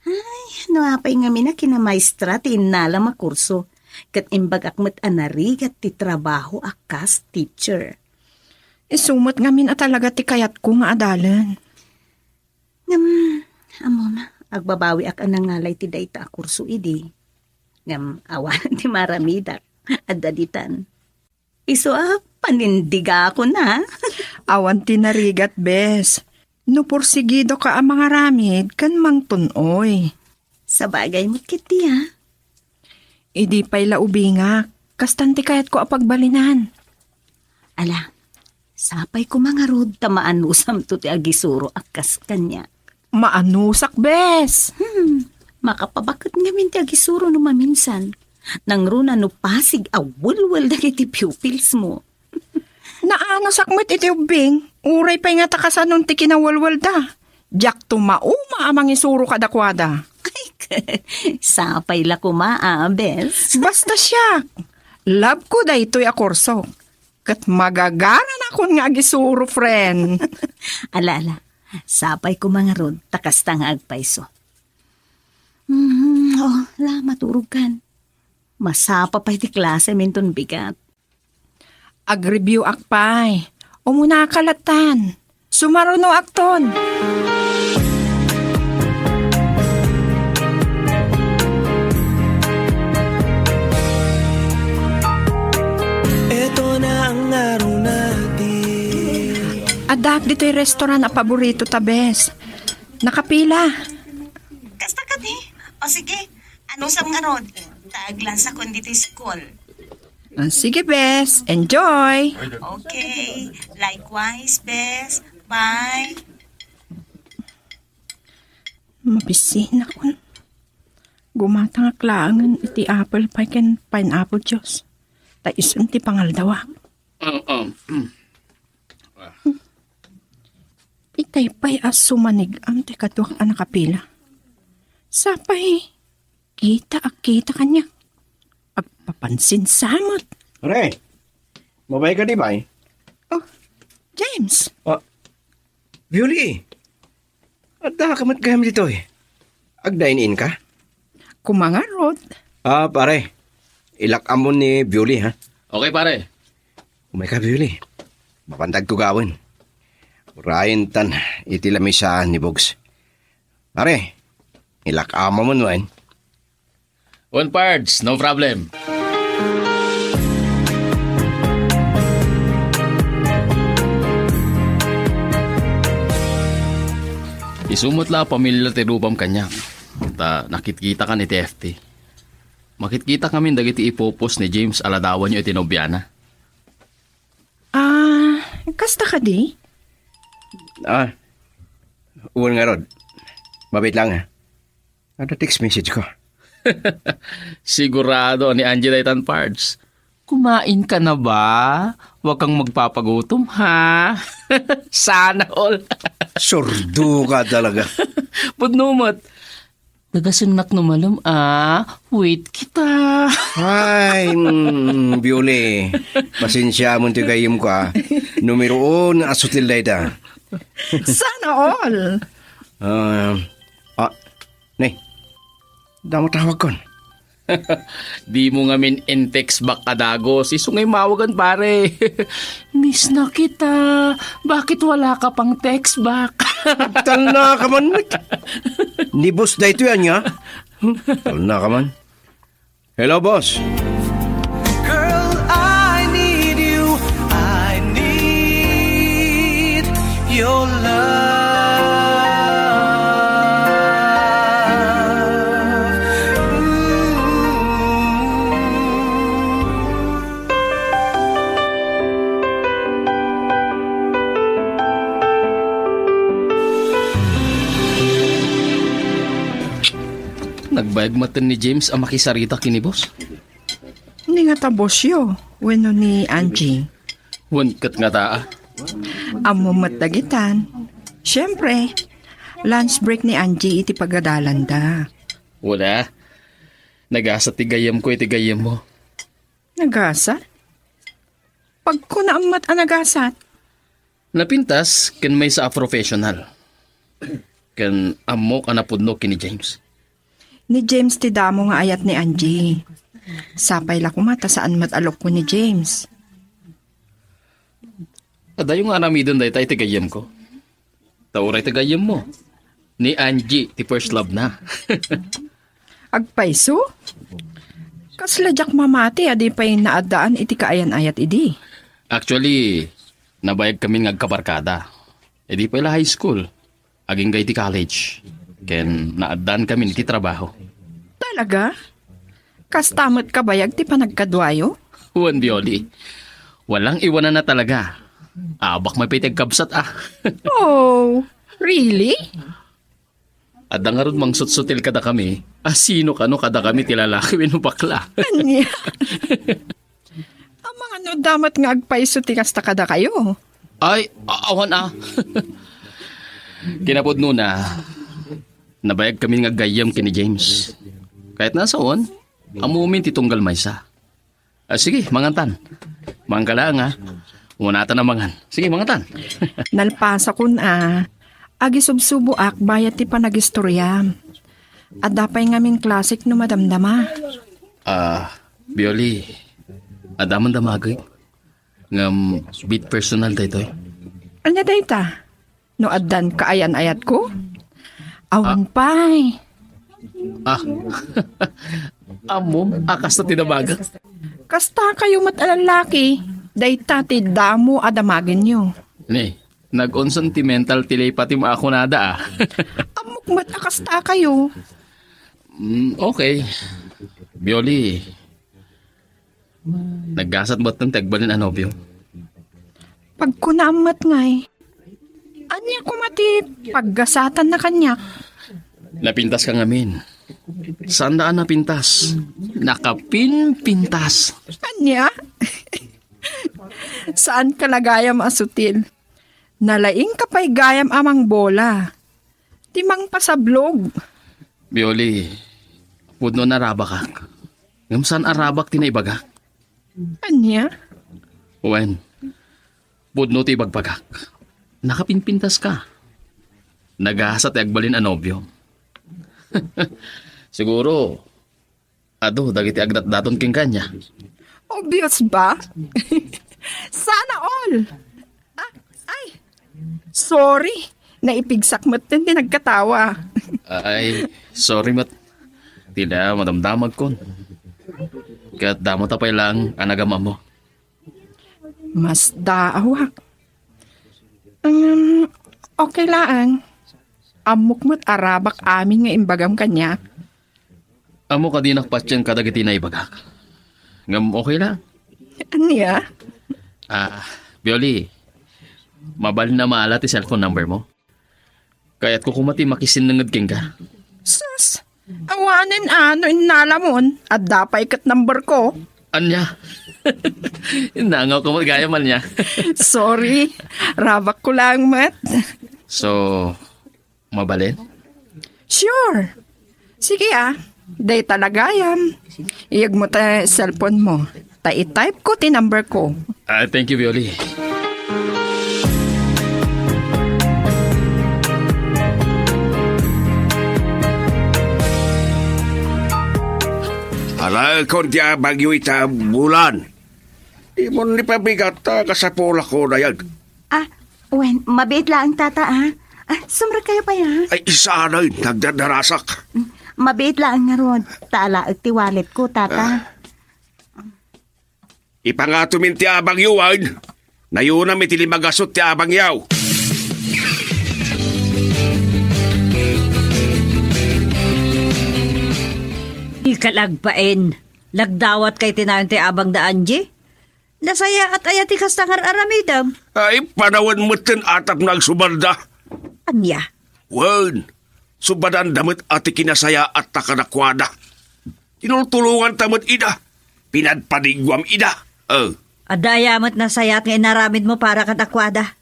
Ay, no apay ngamin a kinamaestra ti innalam a kurso, ket imbagak met a narigat ti trabaho a kas teacher. Isu met ngamin a talaga ti kayatko nga adalen. Ngem, ammom, agbabawiak a nangalay ti dayta a kurso idi. Ngem awan ti maramidak. Adda ditan. Isu a panindigakon, a. Awan ti narigat, bes. No porsigidoka a mangaramid ken mangtun-oy. Sabagay met ketdi, a. Idi pay la ubingak, kastan ti kayatko a pagbalinan. Ala, sapay koma ngarud ta maanusamto ti agisuro a kas kaniak. Maanusak, bes! Hmm, makapabaket ngamin ti agisuro no maminsan. Nangruna no pasig a welwel dagiti pupils mo. Naanusak met iti ubbing, uray pay nga ta kasanon ti kinawelwelda. Diakto mauma a mangisuro kadakuada. Ay, sapay la koma, a, bes. Basta siak, love ko daytoy a kurso. Ket magagaranakon nga agisuro, friend. Ala, ala. Sapay koma ngarud, ta kasta nga agpayso. Hmm, oh, la, maturogkan. Masapa pay ti klaseminton bigat. Agreview-ak pay. Umunaka lattan. Sumarunoakton. Eto na ang araw natin. Addaak ditoy restaurant a paborito ta, bes. Nakapila. Kasta kadi? O sige, anusam ngarud. Ta aglansakon ditoy school. Ah, sige, bes. Enjoy. Okay. Likewise, bes. Bye. Mabisinakon. Gumatangak laengen iti apple pie ken pineapple juice. Ta isun ti pangaldawak. Um, um. Itay pay a sumanig-am ti kaduak a nakapila. Sapay, kita a kita kaniak. Agpapansin sa met. Re, mabay ka di bay? Oh, James. Ah, Violi, adda ka met gayam ditoy. Agdine-in ka? Kumangarot. Ah, pare, ilak-amon ni Violi, ha? Okay, pare. Umay ka, Violi. Mapantag ko gawen. Urayen tan iti lamisaan ni Bugs. Pare, ilak-amon wen. Wen, Pards, no problem. Isu met la a pamilia ti rupam kaniak. Ta nakitkitakan iti F B. Makitkita kami dagiti ipupos ni James a ladawanyo iti nobiana. Ah, kasta kadi? Ah, wen ngarud. Mabit lang, ah. Ada text message ko. Sigurado ni Angie daytan, Pards. Kumain ka na ba? Huwag kang magpapagutom, ha? Sana all. Surdo ka talaga. Pudno met. Nagasennak no malem, ah. Wait kita. Ay, mm, Biuli. Pasensiamon ti gayyem ko, ah. Numero uno a sutil dayta. Sana all. Ah, ah, ne. Damo tawagkon. Di mo ngamin in-text back a dagos. Isu nga imawagan, pare. Miss na kita. Bakit wala ka pang text back? Talna ka man, Mik. Ni boss daytoy ania? Talna ka man. Hello, boss. Girl, I need you. I need your love. Nagbayag maten ni James a makisarita ken ni boss. Ni nga ta bossyo, wenno ni Angie? Wen ket nga ta, ah. Ammo met dagitan. Siyempre, lunch break ni Angie iti pagadalanda. Wala. Nagasat ti gayyemko iti gayyemmo. Nagasat? Pagkunaam met a nagasat. Napintas ken maysa a professional. Ken ammok a napudno ken ni James. Ni James ti damo nga ayat ni Angie. Sapay la koma ta saan met a lukko ni James. Adayo nga aramiden dayta iti gayyemko. Ta uray ti gayyemmo. Ni Angie ti first love na. Agpayso? Kasla diak mamati a di pay naaddaan iti kaayan-ayat idi. Actually, nabayag kami nga agkabarkada. Idi pay la high school, agingga iti college. Ken naaddaan kami iti trabaho. Talaga? Kasta met kabayag ti panagkaduayo? Wen, Bioli. Walang iwanan na talaga. Abak may pay ti agkabsat, ah. Oh, really? Adda ngarud mangsutsutil kadakami. Ah, sino kano kadakami ti lalaki wenno bakla? Ania? Amangan no damat nga agpayso ti kasta kadakayo. Ay, a-, awan, ah. Kinapudnona, nabayag kami nga aggayyem ken ni James. Kayatna a sawen, ammomi ti tunggal maysa. Ah, sige, mangantan. Mangkala nga. Unatan a mangan. Sige, mangantan. Nalpasakon a. Agisubsuboak bayat ti panagistoriam. Adda pay ngamin klasik no madamdama. Ah, Bioli, adda man damagek. Ngem, bit personal daytoy. Ania dayta? No addan kaayan-ayatko? Awan Ah. pay. Ah. Ammom a kasta ti damagek? Kasta kayo met a lalaki. Dayta ti damo a damagenyo. Ni, nag-unsentimental ti lay pati maakunada, ah. Ammok met a kasta kayo. Mm, okay. Bioli, naggasat met ti agbalin a nobio. Pagkunam met ngay. Ania koma ti paggasatanna kaniak? Napintas ka ngamin. Saan daan napintas? Nakapinpintas. Ania? Saan ka la gayam a sutil? Nalaing ka pay gayam a mangbola. Ti mangpasablog. Bioli, pudno narabakak. Ngem saan a rabak ti naibagak? Ania? Wen, pudno ti ibagbagak. Nakapinpintas ka. Nagasa ti agbalin a nobio. Siguro, adu dagiti agdatdaton kenka ania. Obvious ba? Sana all! Ah, ay! Sorry! Naipigsak met ti nagkatawa. Ay, sorry met. Ti la madamdamagkon. Ket damo ta pay laeng a nagamammo. Masdaawak. Um, okay laeng. Ammok met a rabak amin nga imbagam kaniak. Ammok a dinak patien kadagiti naibagak. Ngem okay lang. Ania? Ah, Bioli, mabalin a maala ti cellphone number mo? Kayatko koma ti makisinnanged kenka. Sus! Awanen a no innalamon, adda pay ket number ko. Ania? Innangaw ka met gayam ania. Sorry, rabak ko lang met. So, mabalin? Sure. Sige ah, dayta la gayam. Iyegmo ta cellphone mo. Ta i-type ko ti number ko. Ah, thank you, Bioli. Alaekon ti abangyo ita bulan. Dimon ni pabigat ta kasapulak ko dayag. Ah, wen, mabiit laeng, tata, ah. Ah, sumrek kayo pay, ah. Ay, isa na yun, nagdadarasak. Mabiit laeng ngarud, ta alaek ti wallet ko, tata. Ah. Ipangatomin ti abangyo, wen. Nayunam iti limagasut ti abangyaw. Di ka lagpaen. Lagdawat kay tinayon ti abang da Angie? Nasayaat aya ti kasta nga ar-aramidem? Ay, panawen metten a tapno agsubalda. Ania? Wen, subadanda met a ti kinasayaat ta kadakuada. Tinultulongan ta met ida. Pinadpadiguam ida. Oh. Adda aya met nasayaat nga inaramid mo para kadakuada?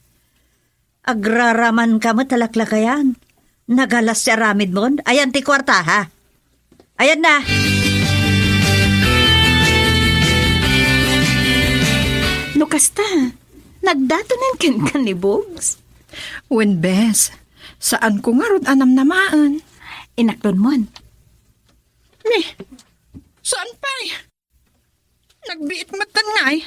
Agraraman ka met a laklakayan. Nagalas ti aramidmon. Ayan ti kuarta, ha? Ayan na. No kasta, nagdatonen kenka ni Bugs? Wen, bes. Saan ko ngarud a namnamaen. Inaklon mon. Ni, saan pay? Nagbiit met ngay.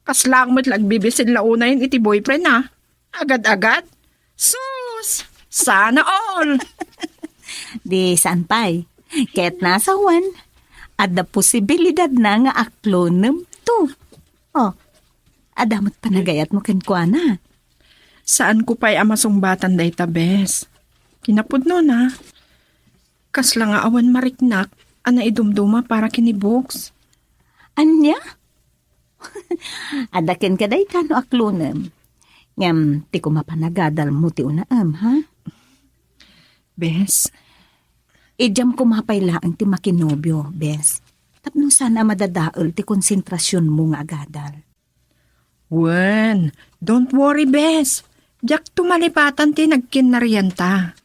Kasla met la agbibisin la unayen iti boyfriend na. Agad-agad. Sus! Sana all! Di saan pay. Ket nasawan, Adda posibilidadna nga aklonemto. Oh, adda met panagayatmo kenkuana. Saanko pay a masungbatan dayta, bes. Kinapudnona, kasla nga awan mariknak a naidumduma para ken ni Books. Ania? Adda kenka dayta no aklonem. Ngem, ti koma panagadalmo ti unaem, ha? Bes. Idiam koma pay laeng ti makinobio, bes. Tapno saan a madadael ti konsentrasionmo nga agadal. Wen, don't worry, bes. Diak tumalipatan ti nagkinnarianta.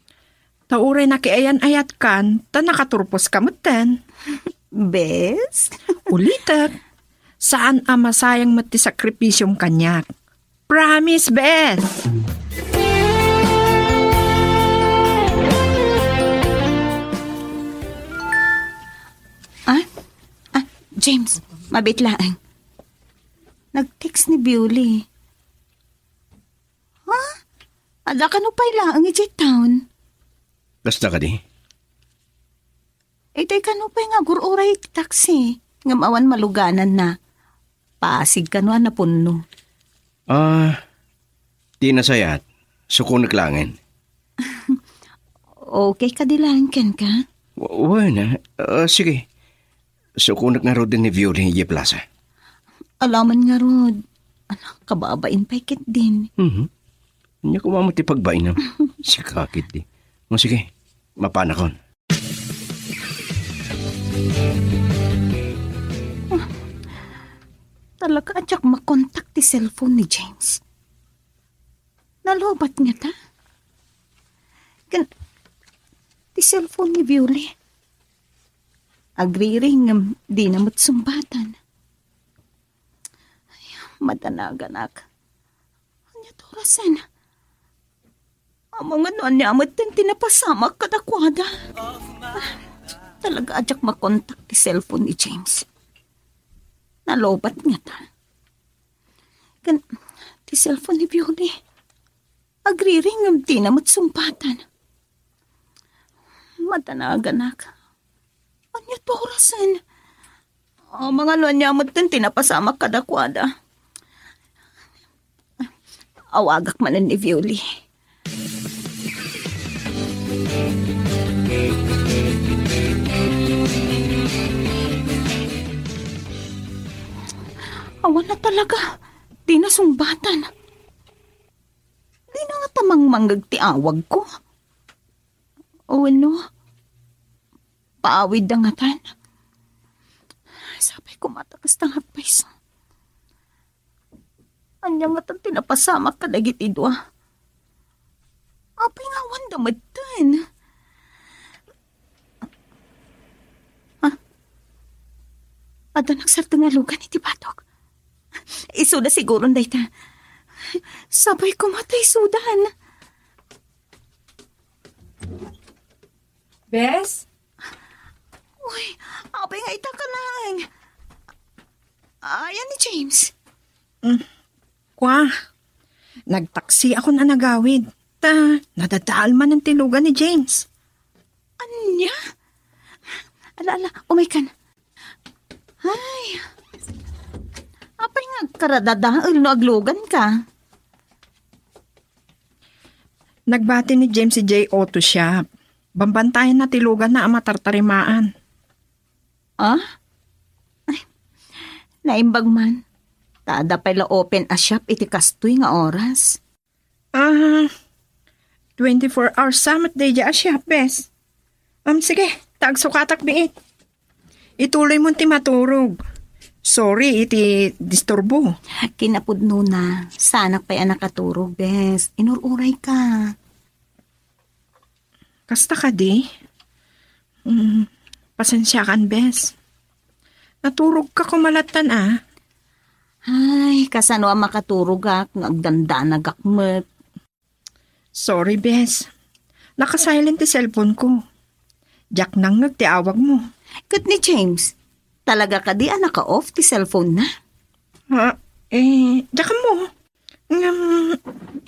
Ta uray nakiayan-ayatkan, ta nakaturposka metten. Bes? Ulitek, saan a masayang met ti sakripisiom kaniak. Promise, bes! Ah? Ah, James, mabit laeng. Nag-text ni Bewley. Ha? Adda kano pay laeng idiay town? Kasta kadi? Itay kano pay nga agur-uray iti taxi, ngem awan malugananna. Pasig kano a napunno. Ah, ti nasayat, sukonek laengen. Okay kadi laeng kenka? W-, wen, ah, ah, sige. Sukonek ngarud ni Violin idiay plaza. Alaman ngarud. Ala, kababain pay ketdin. Mhm. Ania koma met ti pagbainam? Sika ketdi. O sige, mapanakon. Ah, talaga a diak makontak ti cellphone ni James. Nalobat ngata? Ken ti cellphone ni Violin. Agriring ngem dina met sungbatan. Ay, madanaganak. Ania ti orasen? Amangan no ania met ti napasamak kadakuada. Ah, talaga a diak makontak ti cellphone ni James. Nalobat ngata. Ken ti cellphone ni Violin. Agriring ngem dina met sungbatan. Madanaganak. Ania ti orasen? Amangan no ania met ti napasamak kadakuada. Awagak manen ni Violin. Awan na talaga. Dina sungbatan. Dina ngata mangmangngeg ti awagko. O wenno, paawidda ngatan. Sapay koma ta kasta nga agpayso. Ania ngatan ti napasamak kadagiti dua? Apay nga awanda metten? Ah, adda nagsardeng a lugan iti batok. Isuda siguron dayta. Sapay koma ta isudan. Bes? Uy, apay nga ita ka laeng. Ayan ni James. Mm. Kwa, nagtaksi ako na nagawid. Ta, nadadaal manen ti lugan ni James. Ania? Ala, ala, umaykan. Ay, apay nga agkaradadael no agluganka? Nagbati ni James idiay auto shop. Bambantayan na ti luganna a matartarimaan. Ah? Ay, naimbag man. Ta adda pay la open a shop iti kastoy nga oras. Ah, twenty-four hours sa met daydiay a shop, bes. Um, sige, ta agsukatak biit. Ituloy mon ti maturog. Sorry iti disturbo. Kinapudnona, saanak pay a nakaturog, bes. Inur-uray ka. Kasta kadi? Mm, pasensiakan, bes. Naturogka koma lattan, a. Ay, kasano a makaturogak nga agdandanagak met? Sorry, bes. Naka-silent ti cellphone ko. Diak nangngeg ti awagmo. Ket ni James, talaga kadi a naka-off ti cellphone na? Ah, eh, diak ammo. Ngem,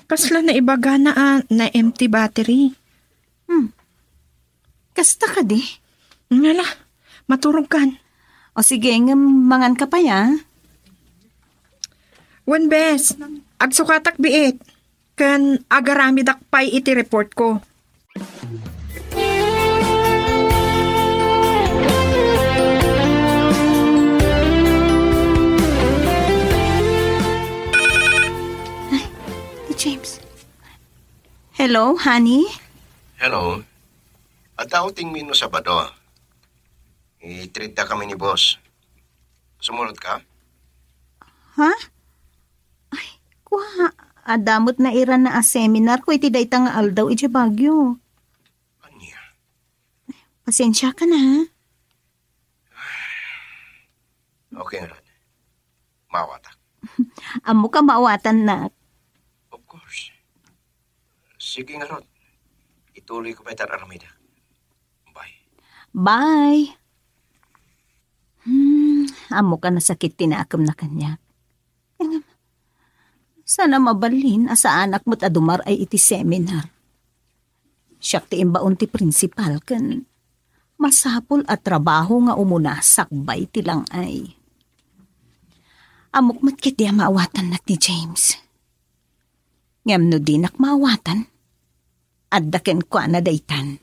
kasla naibagana a na-empty battery. Hmm. Kasta kadi? Ngala, maturog kan. O sige, ngem mangan ka pay, a? Wen, bes. Agsukatak biit. Ken agaramidak pay iti report ko. Ay, ni James. Hello, honey? Hello. Adda outing mi no Sabado. I-treat da kami ni boss. Sumurot ka? Ha? Ay, kua, adda met nairanna a seminar ko iti dayta nga aldaw idiay Baguio. Ania? Pasensiaka na, ha? Okay, ngarud. Maawatak. Ammok a maawatannak. Of course. Sige, ngarud. Ituloy ko pay ti ar-aramidak. Bye. Bye. Hmm, ammok a nasakit ti nakemna kaniak. Ngem, saan a mabalin a saanak met a dumar-ay iti seminar. Siak ti imbaon ti principal ken masapul a trabaho nga umuna sakbay ti lang-ay. Ammok met ketdi a maawatannak ni James. Ngem no dinak maawatan, adda kenkuana daytan.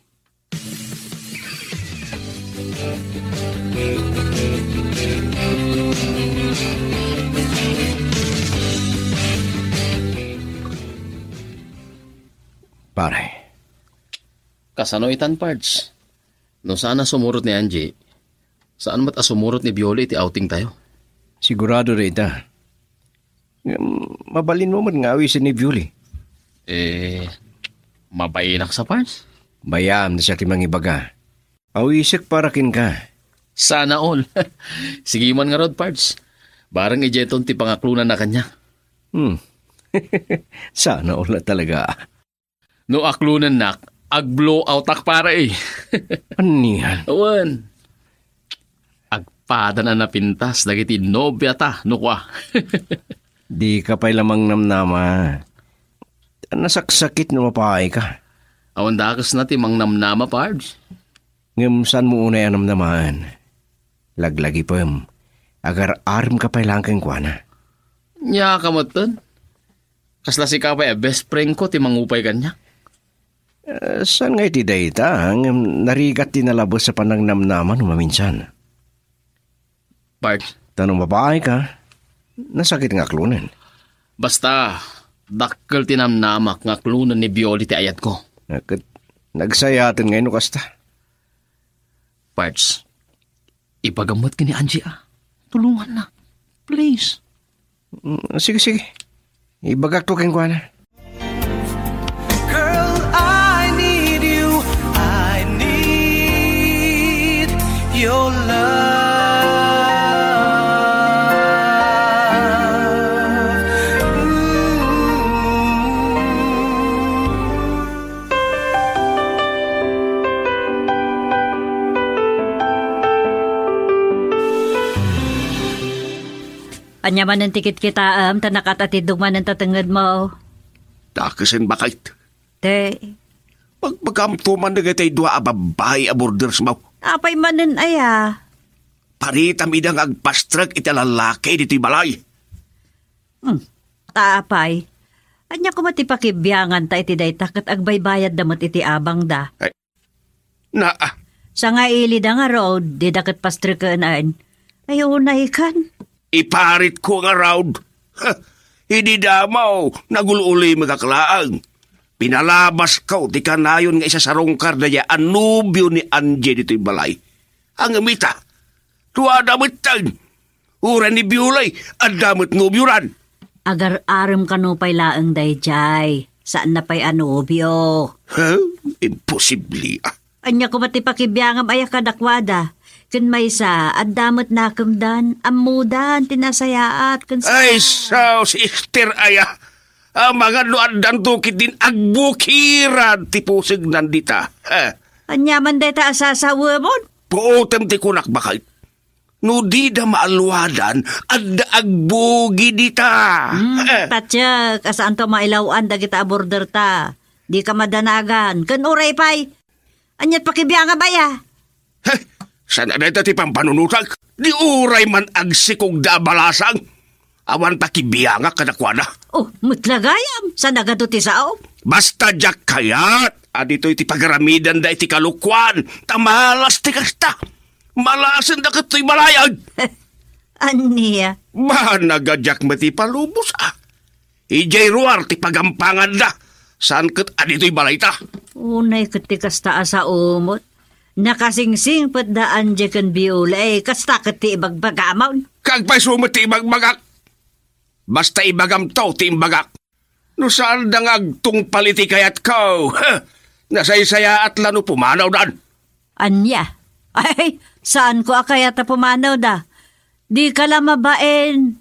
Pare. Kasano itan, Pards? No saan a sumurot ni Angie, saan met a sumurot ni Bioli iti outing tayo? Sigurado dayta. Ngem, mabalinmo met nga awisen ni Bioli. Eh, mabainak sa, Pards? Bayam, no siak ti mangibaga. Awisek para kenka. Sana all. Sige man ngarud, Pards. Bareng idiayton ti pangaklonanna kaniak. Hmm. Sana all a talaga. No aklonennak, ag-blow outak, pare, eh. Anian? Wen. Agpadan a napintas dagiti nobiata, no kua. Dika pay la mangnamnama. Nasaksakit no mapaayka. Awan dakesna ti mangnamnama, Pards. Ngem saanmo unay a namnamaen. Laglagipem, agar-aremka pay laeng kenkuana. Nia ka metten? Kasla sika pay a best friend ko ti mangupay kaniak. Eh, saan nga iti dayta, ngem narigat ti nalabes a panangnamnama no maminsan. Bart. Ta no mapaayka, nasakit nga aklonen. Basta, dakkel ti namnamak nga aklonen ni Bioli ti ayatko. Ket nagsayaten ngay no kasta. Pards, ibagam met ken ni Angie a tulonganna. Please. Mm, sige, sige. Ibagakto kenkuana. Girl, I need you. I need your love. Ooh. Ania manen ti kitkitaem, ta nakatatidog manen ta tengngedmo? Dakesen, baket. Te. Pagpagamto man dagiti dua a babbai a bordersmo. Apay manen aya? Paritam ida nga agpastrek iti lallaki ditoy balay. Hmm. Ta apay? Ania koma ti pakibianganta iti dayta ket agbaybayadda met iti abangda? Ay, naa. Sangailida ngarud, dida ket pastreken. Ay, unay kan. Iparitko ngarud. Ha, idi damaw, nagul-ulimekak laeng. Pinalabasko ti kanayon nga isasarungkar daydiay a nobio ni Angie ditoy balay. Ngem ita, duada metten. Uray ni Bioli, adda met nobionan. Agar-arem kano pay laeng daydiay. Saanna pay a nobio. Ha? Imposible, ah. Ania koma ti pakibiangam aya kadakuada? Ken maysa, adda met nakemdan, ammodan ti nasayaat ken sa- Ay, sus, Esther aya. Amangan no addanto ketdin agbukiran ti pusegnan dita. Ha? Ania man dayta a sasawemon? Puotem ti kunak, baket. No dida maaluadan, adda agbugi dita. Hmm, Eh. Patiek, a saanto mailaw-an dagita a borderta. Dika madanagan. Ken uray pay, aniat pakibiangam aya? Heh, Saan a dayta ti pampanunotak? Di uray man agsikog da a balasang. Awan pakibiangak kadakuada. Oh, met la gayam, saan a gapu ti sao? Basta diak kayat a ditoy ti pagaramidanda iti kalokuan, ta malas ti kasta. Malasen da ket toy balayag. Ania? Banag a diak met ipalubos, ah. Idiay ruar ti pagampanganda. Saan ket a ditoy balayta? Unay ket ti kasta a sao met. Nakasingsingpet da Angie ken Bioli, eh, kasta ket ti ibagbagamon. Kagpayso met ti ibagbagak. Basta ibagamto ti imbagak. No saan da nga agtungpal iti kayatko, nasaysayaat la no pumanawdan. Ania? Ay, saanko a kayat a pumanawda. Dika la mabain.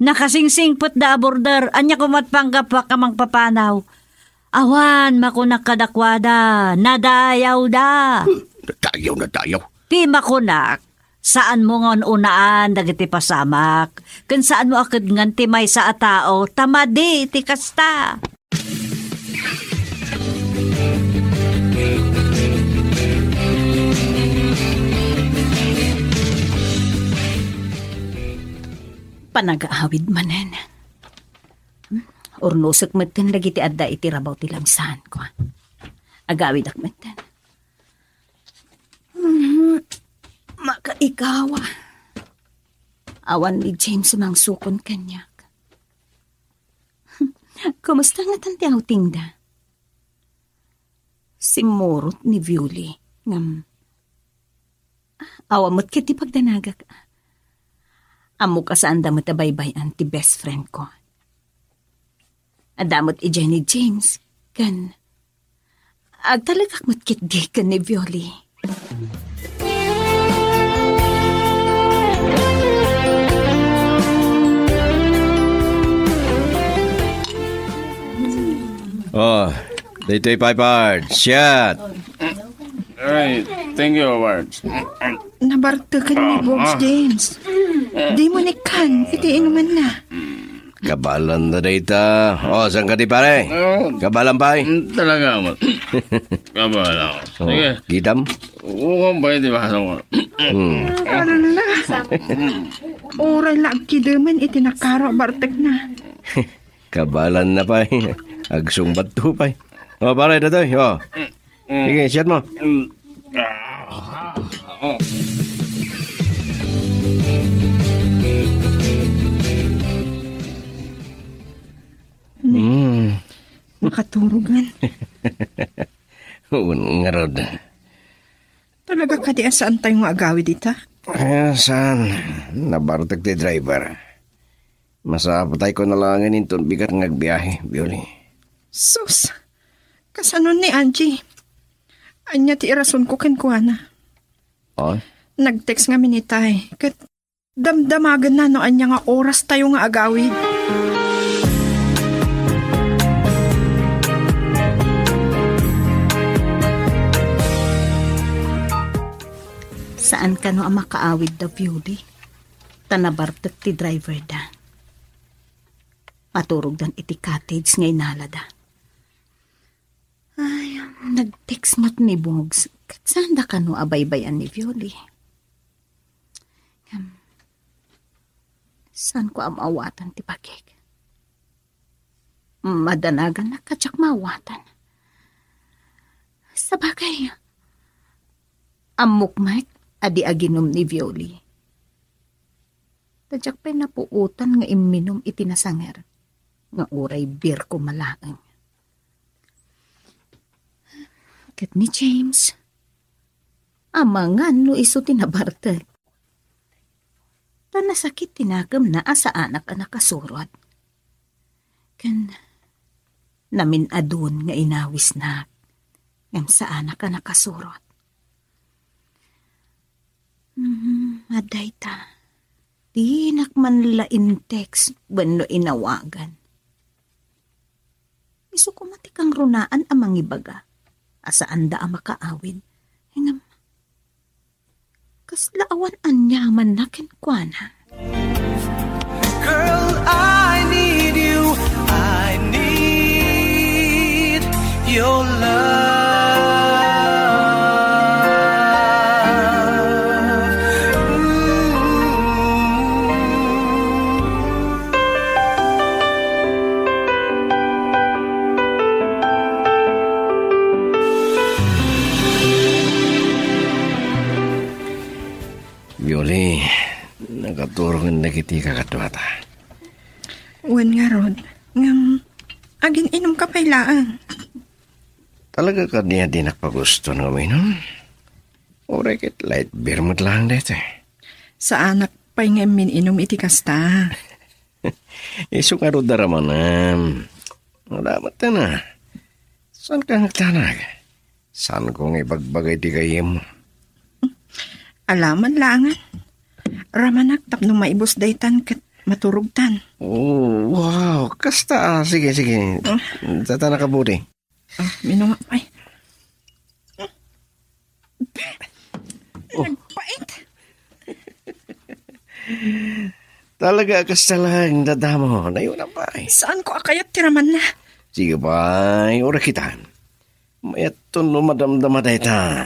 Nakasingsingpet da a border. Ania koma ti panggapuak a mangpapanaw? Awan, makunak kadakuada. Nadayawda. Hmm, nadayaw, nadayaw. Ti makunak, saanmo nga un-unaan dagiti pasamak, ken saanmo a kedngan ti maysa a tao ta madi ti kasta. Panagaawid manen. Hmm, urnosek metten dagiti adda iti rabaw ti langsanko. Agawidak metten. Hmm, makaikawa. Awan ni James mangsukon kaniak. Kumusta ngatan ti outingda? Simmurot ni Violi, ngem awan met ket ti pagdanagak. Ammok a saanda met a baybay-an ti best friend ko. Adda met idiay ni James, ken agtalekak met ketdi ken ni Violi. Oh, daytoy pay, Pard. Shot. Ay, thank you, Pard. Nabartek ni Bogs, James. Dimo ni kan iti inumanna. Kabalan na dayta. Oh, saan ka di, pare? Oh. Kabalan pay? Mm, talaga, amat. Kabalan ako. Oh, sige. Kitam? Ukam pa iti baso ko. Hmm. Ala. Uray la agkidemen iti nakaro a bartekna. Kabalan na pay. Agsungbat to pay. Oh, pare, datoy. Oh. Mm. Sige, shot mo. Mm. Ah, oh. Mm. Makaturogan. Ngarud. Talaga kadi a saan tayo nga agawid ita? Eh, saan? Nabartek ti driver. Masapatay ko na lang inton bigat nga agbiahe, Violi. Sus! Kasano ni Angie? Ania ti irason ko kenkuana? Oh? Nag-text ngamin itay, ket damdamagenna no ania nga oras tayo nga agawid. Saan kano a makaawid da, Violi? Ta nabartek ti driver da. Maturogdan iti cottage nga inalada. Ay, nag-text met ni Bogs. Ket saan da kano a baybay-an ni Violi? Ngem, saan ko a maawatan ti bagik? Madanagan na kadiak maawatan. Sabagay, ammok met a di aginum ni Violi. Ta diak pay napuotan nga imminum iti nasanger nga uray beer koma laeng. Ket ni James, amangan no isu ti nabartek. Ta nasakit ti nakemna a saanak a nakasurot. Ken namin-adun nga inawisnak, ngem saanak a nakasurot. Hmm, adda ita. Dinak man la in-text wenno inawagan. Isu koma ti kangrunaan a mangibaga a saanda a makaawid. Ngem, kasla awan aniamanna kenkuana. Girl, I need you. I need your love. Yuli, nakaturong dagiti kakaduata. Wen ngarud, ngem agin-inumka pay laeng. Talaga kadi a dinak pagusto nga uminum? Uray ket light beer met laeng daytoy. Saanak pay nga immin-inum iti kasta. Isu ngarud a ramanem. Wala met na. Saan ka nagtanag? Saan ko nga ibagbaga iti gayyemmo? Alaman laengen. Ramanak tapno maibus daytan ket maturogtan. Oh, wow. Kasta, ah, sige, sige. Oh. Tata nakabuti. Ah, minunga pay. Oh. Nagpait. Talaga, kasta lang, dadamo. Nayo na pay. Saan ko a kayat ti ramanna? Sige pay, ura kita. Mayatton no madamdama dayta.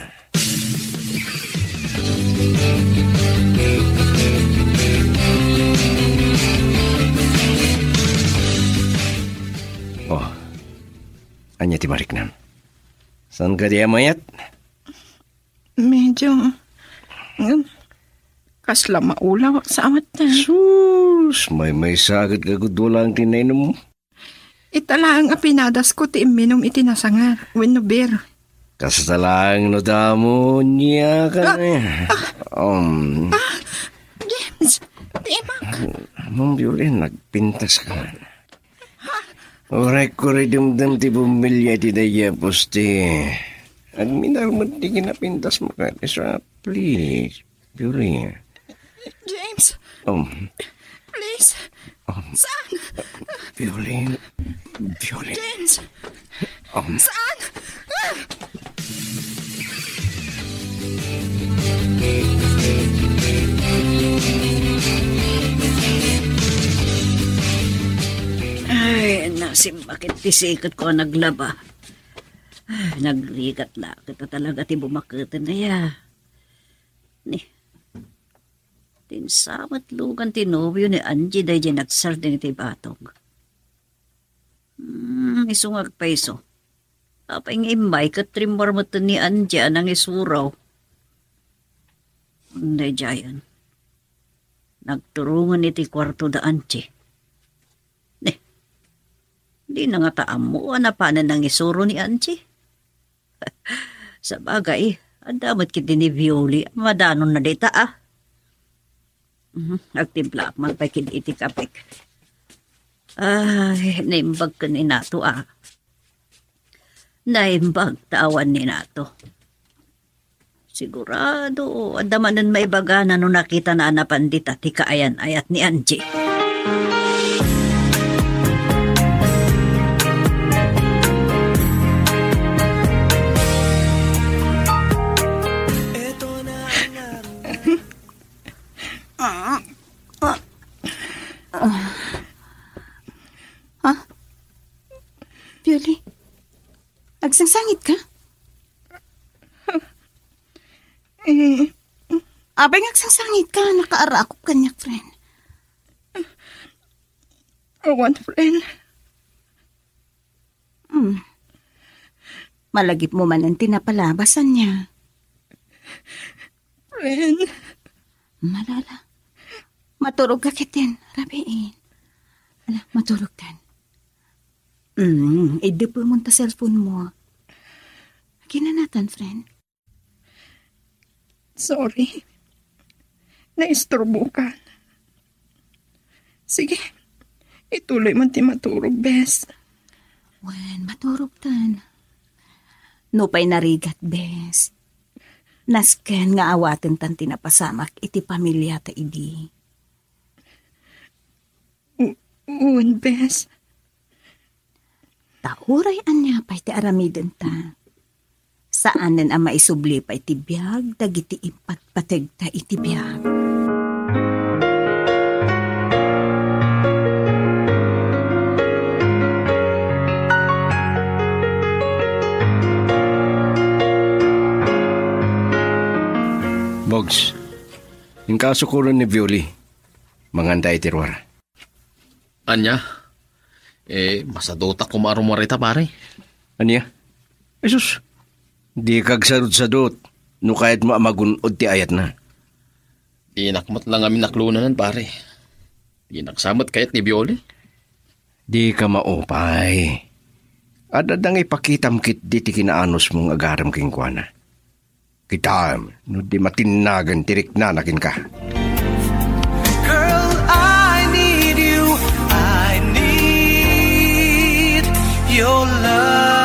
Oh, ania ti mariknam? Saan ka di amayat? Medyo, mm, kasla maulaw sa amat na. Sus, maymaysa ket gagudula ang tinainum mo. Ita laeng a pinadas ko ti imminum iti nasangar, wenno beer. Kasta laeng no damo, nia ka Ah, na. ah. Um, Ah, James, timak. Ma'am Violin, nagpintas ka man. Uray ko ridimdem ti bumilya ti daydiay a poste. Agminar met ti kinapintas mo ket, Isra, please, Violin. James, Um, please. Um, Saan? Violin. Violin. James! Um, Saan? Ah! Ay, nasimbakit ti siket ko a naglaba. Ay, nagrigat la. Kita talaga ti bumaketen aya. Ni, Tinsa met lugan ti nobio ni Angie daydiay nagsardeng iti batog. Hmm, isu nga agpayso. Apay nga immay ket rimmuar met ni Angie a nangisuro. Daydiayen. Nagturongen iti kuarto da Angie. Ne, dina ngata ammo a napanen nangisuro ni Angie. Sabagay, adda met ketdi ni Violi a madanonna dita, a. Mhm, agtimplaak man pay ketdi iti kapek. Ay, naimbag ken ni Nato, a. Naimbag ta awan ni Nato. Sigurado, adda manen maibagana no nakitana a napan dita ti kaayan-ayat ni Angie. Ha? Violi, agsangsangit ka? Eh, Apay nga agsangsangit ka, nakaarakop kaniak, friend. Awan, friend. Hmm. Malagipmo manen ti napalabas, ania? Friend. Malala. Maturog ka ketdin, rabiin. Ala, maturog ka. Hmm, idepemon ta cellphone mo. Kinanatan, friend. Sorry. Naisturbo ka. Sige, ituloy mo ti maturog, bes. Wen, maturog tan. Nupay narigat, bes. Nasken nga awaten tan ti napasamak iti pamiliata idi. U-, wen, bes. Ta uray ania pay ti aramidenta, saanen a maisubli pay ti biag dagiti impatpategta iti biag. Bogs, inka sukoren ni Violi. Manganda iti ruar. Ania? Eh, masadutak koma a rummuar ita, pare. Ania? Ay sus, dika agsadutsadut no kayatmo a magun-od ti ayatna. Dinak met la ngamin naklunanan, pare. Dinak sa met kayat ni Bioli. Dika maupay. Adda nga ipakitam ketdi ti kinaanusmo nga agarem kenkuana. Kitaem, no di matinnagen ti riknana kenka. Girl, I need you. I need your love.